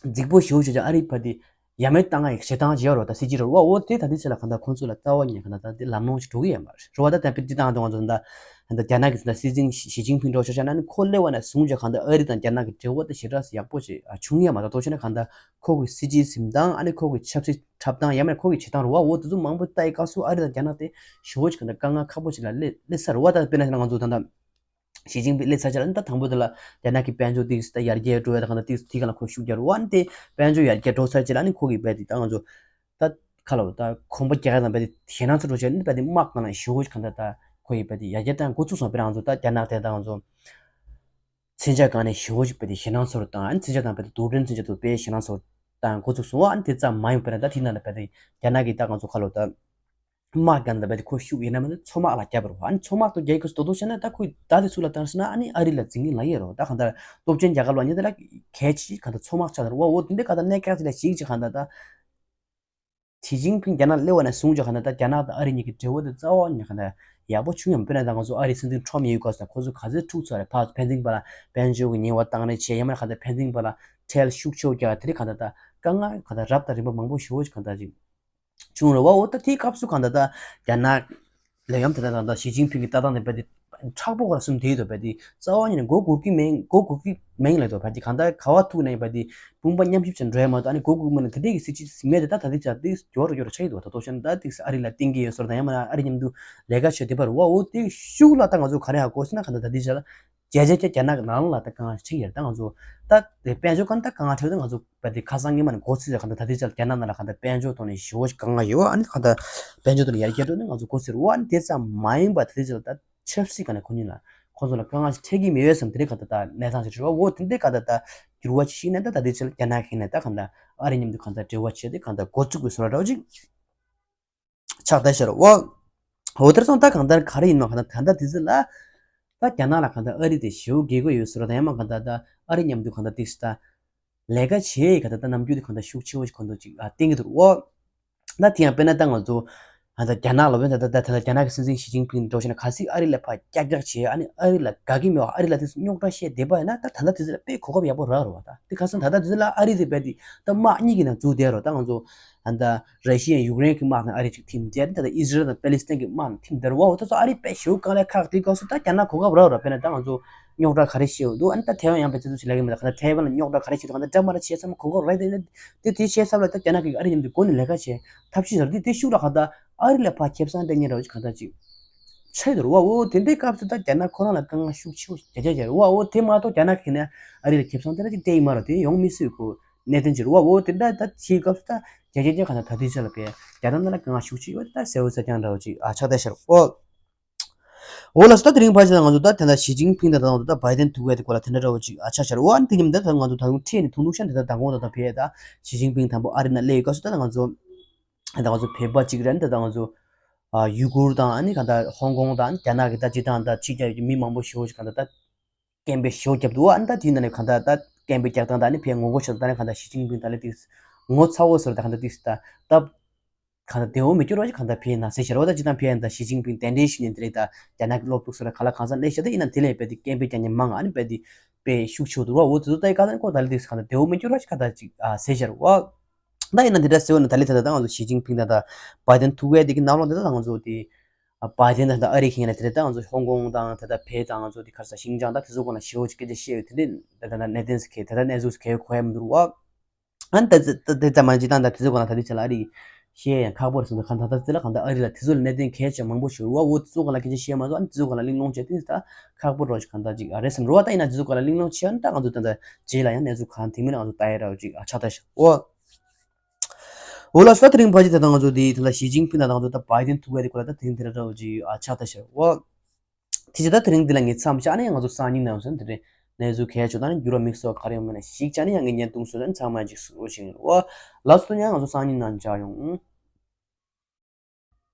རྫིག་པོ་ཞེ་པོ་ཞིག་ཅིག་ཨ་རི་རྦད་དེ་ཡ་མེད་བཏང་ཡག་བྱེད་སྟངས་ཅིག་ཡོད་རེད་བ། ད་སྲིད་ཇུས་རེད་བ། འོ་དེ་ད་ལྟའི་ཆ་ལ་གང་ལྟར་ཁོང་ཚོ་ལ་ལྟ་བ་ཉིད་གང་ལྟར་ད་དེ་ལམ་ལྷོང་ཞིག་འགྲོ་གི་ཡོད་མ་རེད་བ། ད་ལྟ་དཔེར་བརྗོད་བཏང་དུས་ང་ཚོ་ད་ད་རྒྱ་ནག་གི་ད་སྲིད་འཛིན་ཞི་ཅིན་ཕིང་འདྲ་བོ་ཆ་བཞག་ན་ཨ་ནི་ཁོ་སླེབས་པ་ནས་བཟུང་ཅིག་གང་ལྟར་ཨ་རི་དང་རྒྱ་ནག་གི་འབྲེལ་བ་དེ་ཞེ་དྲག་ཡག་པོ་ཞིག་བྱུང་ཡོད་མ་རེད། མདོར་བྱས་ན་གང་ལྟར་ཁོ་གི་སྲིད་ཇུས་འཛིན་སྟངས་ཨ་ནི་ཁོ་གི་ཆབ་སྲིད་འཁྲབ་སྟངས་ཡང་མིན་ཁོ་གི་བྱེད་སྟངས་རེད་བ། འོ་དེ་ཚོ་མང་པོ་ལྟ་ཡི་སྐབས་སུ་ཨ་རི་དང་རྒྱ་ནག་དེ་ཞེ་པོ་ཅིག་གང་ལྟར་དཀའ་ངལ་ཁག་པོ་ཞིག་ལ་སླེབས་སླེབས་ཚར་བ། ད་དཔེར་ན་ང་ཚོ་ད་ལྟ། ཞི་ཅིན་ཕིང་སླེབས་ཚར་རྗེས་ལ་ནི་ད་དང་པོ་དེ་ལ་རྒྱ་ནག་གི་དཔལ་འབྱོར་དེ་ད་ཡར་རྒྱས་འགྲོ་ཡ་ད་གང་ལྟར་དེ་དེ་ག་ལ་ཁོ་ཤུགས་རྒྱག་རེད་བ། ཨ་ནི་དེ་དཔལ་འབྱོར་ཡར་རྒྱས་འགྲོ་ཚར་རྗེས་ལ་ཨ་ནི་ཁོ་གིས་རྦད་དེ་ད་ང་ཚོ་ད་ག་ལ་ད་གོམ་པ་རྒྱག་ཡ་དང་རྦད་དེ་ཞེད་སྣང་ཚ་འགྲོ་བྱས་ནི་རྦད་དེ་དམག་སྒང་ལ་ཞེ་པོ་ཞིག་གང་ལྟར་ད་ཁོ་ཡིས་རྦད་དེ་ཡར་རྒྱས་བཏང་འགོ་ཚུགས་སོང་། དཔེར་ན་ང་ཚོ་ད་རྒྱ་ནག་དེ་ད་ང་ཚོ་མཚོན་ཆ་སྒང་ནས་ཞེ་པོ་ཞིག་རྦད་དེ་ཞེད་སྣང་ཚ་རུ་བཏང་། ཨ་ནི་མཚོན་ཆ་དང་རྦད་དེ་རྡུལ་ཕྲན་མཚོན་ཆ་དུ་དཔེ་ཞེད་སྣང་ཚ་རུ་བཏང་འགོ་ཚུགས་སོང་། ཨ་ནི་དེ་ཙམ་མ་ཡིན་པར་ད་དེ་ནང་ལ་རྦད་དེ་རྒྱ་ནག་གིས་ད་ང་ཚོ་ག་ལ་ད། དམག་རྒྱག་ན་རྦད་དེ་ཁོ་ཤུགས་ཡིན་ན་མིན་ན་མཚོ་དམག་ལ་རྒྱབ་རོགས། ཨ་ནི་མཚོ་དམག་ཏུ་རྒྱལ་ཁབ་སུ་དོ་དོ་བྱས་ན་ད་ཁོས་ད་དེ་ཚུར་ལ་བཏང་ཟེར་ན་ཨ་ནི་ཨ་རི་ལ་འཛིང་གི་ལ་ཡོད་རོགས། ད་གང་ལྟར་སྟོབས་ཆེན་རྒྱལ་ཁབ་ལ་ཉེ་དེ་ལ་གལ་ཆེ་གང་ལྟར་མཚོ་དམག་ཆགས་དར་བ། འོ་དེ་འདྲའི་གང་ལྟར་གནད་འགག་ཅིག་ལ་ཞིག་ཅིག་གང་ལྟར་ད་ཞི་ཅིན་ཕིང་རྒྱ་ནག་སླེབས་པ་ནས་བཟུང་ཅིག་གང་ལྟར་ད་རྒྱ་ནག་དང་ཨ་རི་གཉིས་ཀྱི་འབྲེལ་བ་དེ་རྩ་བ་ཉིད་གང་ལྟར་ཡག་པོ་བྱུང་ཡོད་མ་རེད། ད་ང་ཚོ་ཨ་རི་སྲིད་འཛིན་ཁྲོམ་ཡོད་སྐབས་སུ་ད་ཁོ་ཚོ་ག་ཚོད་འཁྲུག་ཚར་རེད། ཕར་ཕན་ཚུན་བར་ལ་དཔལ་འབྱོར་གྱི་ཉེས་པ་བཏང་རེས་བྱས་ཡང་མིན་ན་གང་ལྟར་ཕན་ཚུན་བར་ལ་ཁྲལ་ཤུགས་ཆེ་བོ་རྒྱག་དེ་རིགས་གང་ལྟར་ད་དཀའ་ངལ་གང་ལྟར་རབ་དང་རིམ་པ་མང་པོ་ཞེ་པོ་ཞིག་གང་ལྟར་ཅིག་བྱུང་རེད་བ། འོ་ད་དེའི་སྐབས་སུ་གང་ལྟར་ད་རྒྱ་ནག་ལ་ཡང་དེ་ལྟར་གང་ལྟར་ཞི་ཅིན་ཕིང་གི་ལྟ་སྟངས་དེ་རྦད་དེ་མཁྲེགས་པོ་ག་ལ་སོང་བསྡད་ཡོད་དོ། རྦད་དེ་རྩ་བ་ཉིད་ནས་མགོ་སྒུར་གི་མེད། མགོ་སྒུར་གི་མེད་ལབ་དོ། རྦད་དེ་གང་ལྟར་ག་པར་ཐུག་ནའི་རྦད་དེ་དཔུང་པ་མཉམ་གཤིབ་བྱས་འགྲོ་ཡ་མ་གཏོགས་ཨ་ནི་མགོ་སྒུར་གི་མེད་ན་དེ་འདྲས་ཀྱི་སྲིད་ཇུས་ཟིན་མེད་དེ་ད་ད་ལྟའི་ཆར་དེ་མགྱོགས་རུ་མགྱོགས་རུ་ཆགས་ཀྱི་འདུག་བ། ད་དོ་ཤན་ད་དེ་ཨ་རི་ལ་བརྟེན་གྱི་ཡོད་སོར་དང་ཡང་མིན་ན་ཨ་རི་མཉམ་དུ་ལས་ཀ་བྱས་བསྡད་པ་རེད་བ། འོ་དེ་ཤུགས་ལ་ད་ང་ཚོ་ག་རེ་ཧ་གོ་ཟེར་ན་གང་ལྟར་ད་ལྟའི་ཆར་ལ་རྒྱ་ཆེ་རྒྱ་རྒྱ་ནག་གི་ནང་ལ་ད་དཀའ་ངལ་ཆེ་ཡོད། ད་ང་ཚོ་ད་དེ་དཔལ་འབྱོར་གང་ད་དཀའ་ངལ་འཕྲད་དུས་ང་ཚོ་རྦད་དེ་ཁ་སང་སྔོན་མ་ནས་མགོ་ཚོས་ཟེར་གང་ལྟར་ད་ལྟའི་ཆར་རྒྱ་ནག་ནང་ལ་གང་ལྟར་དཔལ་འབྱོར་ཐོག་ནས་ཞེ་པོ་ཞིག་དཀའ་ངལ་ཡོད། ཨ་ནི་གང་ལྟར་དཔལ་འབྱོར་ཐོག་ནས་ཡར་རྒྱས་འགྲོ་ནས་ང་ཚོ་མགོ་ཚོས་རེད་བ། ཨ་ནི་དེ་ཙམ་མ་ཡིན་པ་ད་ལྟའི་ཆར་ད་ཆབ་སྲིད་སྒང་ནས་ཁོ་གཉིས་ལ་ཁོ་ཚོ་ལ་དཀའ་ངལ་ཞིག་འཕྲད་ཀྱི་མེད་པས་སམ། དེ་རིང་གང་ལྟར་ད་གནས་སྟངས་ཤིག་རེད་བ། འོ་དེ་འདྲའི་གང་ལྟར་ད་འགྱུར་བ་ཞིག་ཤིག་ནས་ད་ད་ལྟའི་ཆར་རྒྱ་ནག་གི་ནས་ད་གང་ལྟར་ཨ་རི་མཉམ་དུ་གང་ལྟར་འབྲེལ་བ་བྱས་ཏེ་གང་ལྟར་འགོ་བཙུགས་པའི་བཟོ་འདྲ་འདྲ་བོ་ཅིག་ཆགས་བསྡད་ཤག་རེད་བ། འོ་དེར་སོང་ད་གང་ལྟར་ག་རེ་ཡིན་ནོ་གང་ལྟར་ད་ལྟ་དེ་ཚོ་ལ་ད་རྒྱ་ནག་ལ་གང་ལྟར་ཨ་རི་དེ་ཞེ་པོ་དགོས་ཀྱི་ཡོད་ཟེར་བ་དང་ཡང་མ་གང་ལྟར་ད་ཨ་རི་མཉམ་དུ་གང་ལྟར་ཏིག་ཙམ་ད་ལས་ཀ་བྱེད་ཡས་གང་ལྟར་ད་རྣམ་འགྱུར་དེ་གང་ལྟར་ཤུགས་ཆེ་བོ་ཞིག་གང་ལྟར་ཅིག་ཨ་བསྟན་གྱི་འདུག་རེད་བ། ད་དེ་ཡང་དཔེར་ན་ད་ང་ཚོ་ཨ་ད་རྒྱ་ནག་ལ་བས་ད་ད་ད་ད་རྒྱ་ནག་གི་སྲིད་འཛིན་ཞི་ཅིན་ཕིང་འགྲོ་བྱས་ན་གལ་སྲིད་ཨ་རི་ལ་ཕར་ཀྱག་ཀྱག་བྱས། ཨ་ནི་ཨ་རི་ལ་དགའ་གི་མེད་པ། ཨ་རི་ལ་དེ་རྙོག་དྲ་བཤད་བསྡད་པ་ཡིན་ན་ད་ད་ལྟ་དེ་ཚོ་ལ་དཔེ་གོ་སྐབས་ཡག་པོ་རག་རེད་བ། ད་དེ་ཁ་སང་ད་ལྟ་དེ་ཚོ་ལ་ཨ་རི་དེ་རྦད་དེ་ད་དམག་གཉིས་ཀྱི་ནང་འཛུལ་བསྡད་རོ། ད་ང་ཚོ་ཨ་ད་ར་ཤི་ཡ་ཡུཀ་རེན་གྱི་དམག་དང་ཨ་རི་ཅིག་ཐིམ་བསྡད། ད་ད་ཨི་ཟི་རལ་དང་པེ་ལི་སི་ཐན་གྱི་དམག་ནང་ཐིམ་བསྡད་རོ། འོ་ད་ཚོ་ཨ་རི་དཔེ་ཞེ་པོ་དཀའ་ལས་ཁག་དེ་སྐབས་སུ་ད་རྒྱ་ནག་གོ་སྐབས་རག་རོ། དཔེར་ན་ད་ང་ཚོ་རྙོག་དྲ་ག་རེ་བཤད་འདུག་ཨ་ནི་ད་ཐའེ་ཝན་ཡང་དཔེ་ཚོད་ཚོད་ཅིག་ལབ་ཀྱི་མེད། ད་ག་ད་ཐའེ་ཝན་ལ་རྙོག་དྲ་ག་རེ་བྱེད་འདུག་ག་ད་འདྲ་མ་འདྲ་བྱེད་ཚང་མ་གོ་སྐབས་རག་དེ་ནི་དེ་དེ་བྱེད་ས་ལ་ད་རྒྱ་ནག་གིས་ཨ་རི་མཉམ་དུ་སྒོ་ནས་ལས་ཀ་བྱེད་ཐབས་ཤེས་བཟོ་རེད། དེ་དེ་ཤུགས་ལ་ག་ད་ཨ་རི་ལ་ཕར་ཁེ་བཟང་སྤྲད་མཁན་འདྲ་བོ་ཅིག་ག་ད་ཅིག་ཆགས་ཡོད་རེད་བ། འོ་དེ་འདྲའི་སྐབས་སུ་ད་རྒྱ་ནག་ཁོ་རང་ལ་དཀའ་ངལ་ཤུགས་ཆེ་བོ་རྒྱ་རྒྱ་རྒྱ་རེད་བ། འོ་དེ་མ་གཏོགས་རྒྱ་ནག་གིས་ནས་ཨ་རི་ལ་ཁེ་བཟང་དེ་འདྲ་ཅིག་སྤྲད་ཡི་མ་རེད། དེ་ཡོང་མི་སྲིད་ཁོ་གནད་དོན་ཅིག་རེད་བ། འོ་དེ་འདྲ་ད་ཅིག་སྐབས་སུ་ད་རྒྱ་རྒྱ་རྒྱ་ག་ད་ད་དུས་ཚོད་ལ་བས་རྒྱ་ནག་ནང་ལ་དཀའ་ངལ་ཤུགས་ཆེ་ཡོད་ད་གསལ་བོ་གསལ་རྐྱང་འདྲ་བོ་ཅིག་ཨ་ཆགས་བསྡད་ཤག་འོ། འོ་ལགས་སོ། ད་དེ་རིང་ཕལ་ཆེར་ང་ཚོ་ད་དེ་འདྲ་ཞི་ཅིན་ཕིང་དང་ད་ང་ཚོ་ད་བྷའི་ཏན་ཐུག་པའི་དེ་སྐོར་ལ་དེ་འདྲ་འདྲ་བོ་ཅིག་ཨ་ཆགས་ཤག་འོ་ཨ་ནི་དེ་ཉིན་ད་ད་ང་ཚོ་ད་དུང་ཁྲིད་ནས་ཐུང་ཐུང་ཤ་འདི་ད་ད་དགོང་ད་ད་ཕེ་ད་ཞི་ཅིན་ཕིང་དང་པོ་ཨ་རི་ནང་སླེབས་ཡོད་སྐབས་སུ་ད་ང་ཚོ་ད་ང་ཚོ་བོད་པ་གཅིག་རེད། ད་ད་ང་ཚོ་ཨ་ཡུ་གུར་དང་ཨ་ནི་ག་ད་ཧོང་ཀོང་དང་རྒྱ་ནག་གི་ད་སྤྱི་བཏང་ད་ཕྱི་རྒྱལ་གྱི་མི་མང་པོ་ཞེ་པོ་ཅིག་ག་ད་ད་སྐད་འབོད་ཞེ་པོ་བརྒྱབ་འདུག་ཨ་ནི་ད་དེའི་ནང་ནས་ག་ད་ད་སྐད་འབོད་རྒྱག་སྟངས་ད་ཨ་ནི་ཕེ་ངོ་རྒོལ་བྱེད་སྟངས་ད་ཨ་ནི་ཕེ་ངོ་ཚ་བོ་ཟེར་ད་ག་ད་ཏིག་ད་ད་ད། གང་ལྟར་བདེ་བོ་མི་འགྱུར་བ་ཞིག་གང་ལྟར་ཕེ་ན་ཟེར་ཤར་བ། ད་ཅི་དང་ཕེ་ཡན་ད་ཞི་ཅིན་ཕིང་གདན་འདྲེན་ཞུས་ནས་དེ་རེད། ད་རྒྱ་ནག་གི་སློབ་ཕྲུག་སོ་ར་ག་ལ་གང་ས་ལས་ཤ་ད་ཡིན་ན་དེ་ལས་དཔེ་དེ་སྐད་འབོད་རྒྱག་མཁན་མང་ང་ནི་དཔེ་དེ་དཔེ་ཤུགས་ཆེ་བོ་འདུག་ར། འོ་དེ་ཚོ་ད་ཡི་ག་ད་ཁོ་ད་ལི་དེ་གང་ལྟར་བདེ་བོ་མི་འགྱུར་བ་ཞིག་གང་ལྟར་ཅིག་ཨ་ཟེར་ཤར་བ། ད་ཡིན་ན་དེ་འདྲ་ཟེར་བ་ན་ད་ལི་ད་ད་ང་ཚོ་ཞི་ཅིན་ཕིང་ད་ད་བའི་ཏན་ཐུག་པའི་དེ་གི་ནང་ལོགས་དེ་ད་ང་ཚོ་དེ་ཨ་བའི་ཏན་ད་ད་ཨ་རི་ཁེ་ན་དེ་རེད། ད་ང་ཚོ་ཧོང་ཀོང་དང་ད་ད་ཕེ་དང་ང་ཚོ་དེ་ག་རེ་ཟ་ཤིང་ཅང་ད་དེ་ཚོ་སྐོར་ལ་ཞེ་པོ་ཅིག་སྐད་ཆ་བཤད་ཡོད། དེ་འདྲ་ད་ད་གནད་དོན་ཟེར་གི་ད་ད་གནས་ཚུལ་ཟེར་གི་གོ་ཡ་མི་འདུག་ར་བ། ཨ་ནི་ད་ད་ད་ད་མ་ཇི་ཏང་ད་དེ་ཚོ་གོ་ན་ད་དེ་ཆ་ལ་ཨ་རི་ཤེས་ཡང་ཁག་པོ་རེད་སོང་ད། གང་ད་ད་དེ་ལ་གང་ད་ཨ་རི་ལ་དེ་ཚོ་ལ་གནད་དོན་གལ་ཆེ་མང་པོ་ཞིག་རུ་བ། འོ་དེ་ཚོ་གོ་ལ་སྐད་ཆ་བཤད་མ་ཐུབ། ཨ་ནི་དེ་ཚོ་གོ་ལ་གླེང་སློང་བྱས་དེ་ད་ཁག་པོ་རོ་ཞིག་གང་ད་ཅིག་ཨ་རེད་བསམ་རུ་བ། ད་ཡིན་ན་དེ་ཚོ་གོ་ལ་གླེང་སློང་བྱས་ཨ་ནི་ད་ང་ཚོ་ད་ད་རྗེས་ལ་ཡང་གནས་ཚུལ་གང་དེ་མིན་ང་ཚོ་ད་ཡ་ར་ཅིག་ཨ་ཆགས་ད་ཤག་འོ། འོ་ལགས་སོ། ད་དེ་རིང་ཕལ་ཆེར་ད་ད་ང་ཚོ་དེ་ད་ད་ཞི་ཅིན་ཕིང་ད་ད་ང་ཚོ་ད་བའི་ཏན་ཐུག་པའི་དེ་གོ་ལ་ད་དེ་རིང་དེ་ར་ར་ཅིག་ཨ་ཆགས་ད་ཤག་འོ། དེ་བྱས་ད་དེ་རིང་འདི་ལ་ངས་མཚམས་བཞག་ནས་ང་ཚོ་སང་ཉིན་ནང་སོན་དེ་རིང་གནས་ཚུལ་གལ་ཆེ་ད་ནི་འགྱུར་བ་དམིགས་བསལ་ག་རེ་ཡོང་མིན་ཞིག་བྱས་ནས་ཡང་ངས་བརྙན་ཐུང་བཟོས་ནས་ཚང་མ་ཅིག་གཟིགས་རོགས་བྱེད་ཀྱི་རེད་བ། ལགས་སོ། ཡང་ང་ཚོ་སང་ཉིན་ནང་མཇལ་ཡོང་།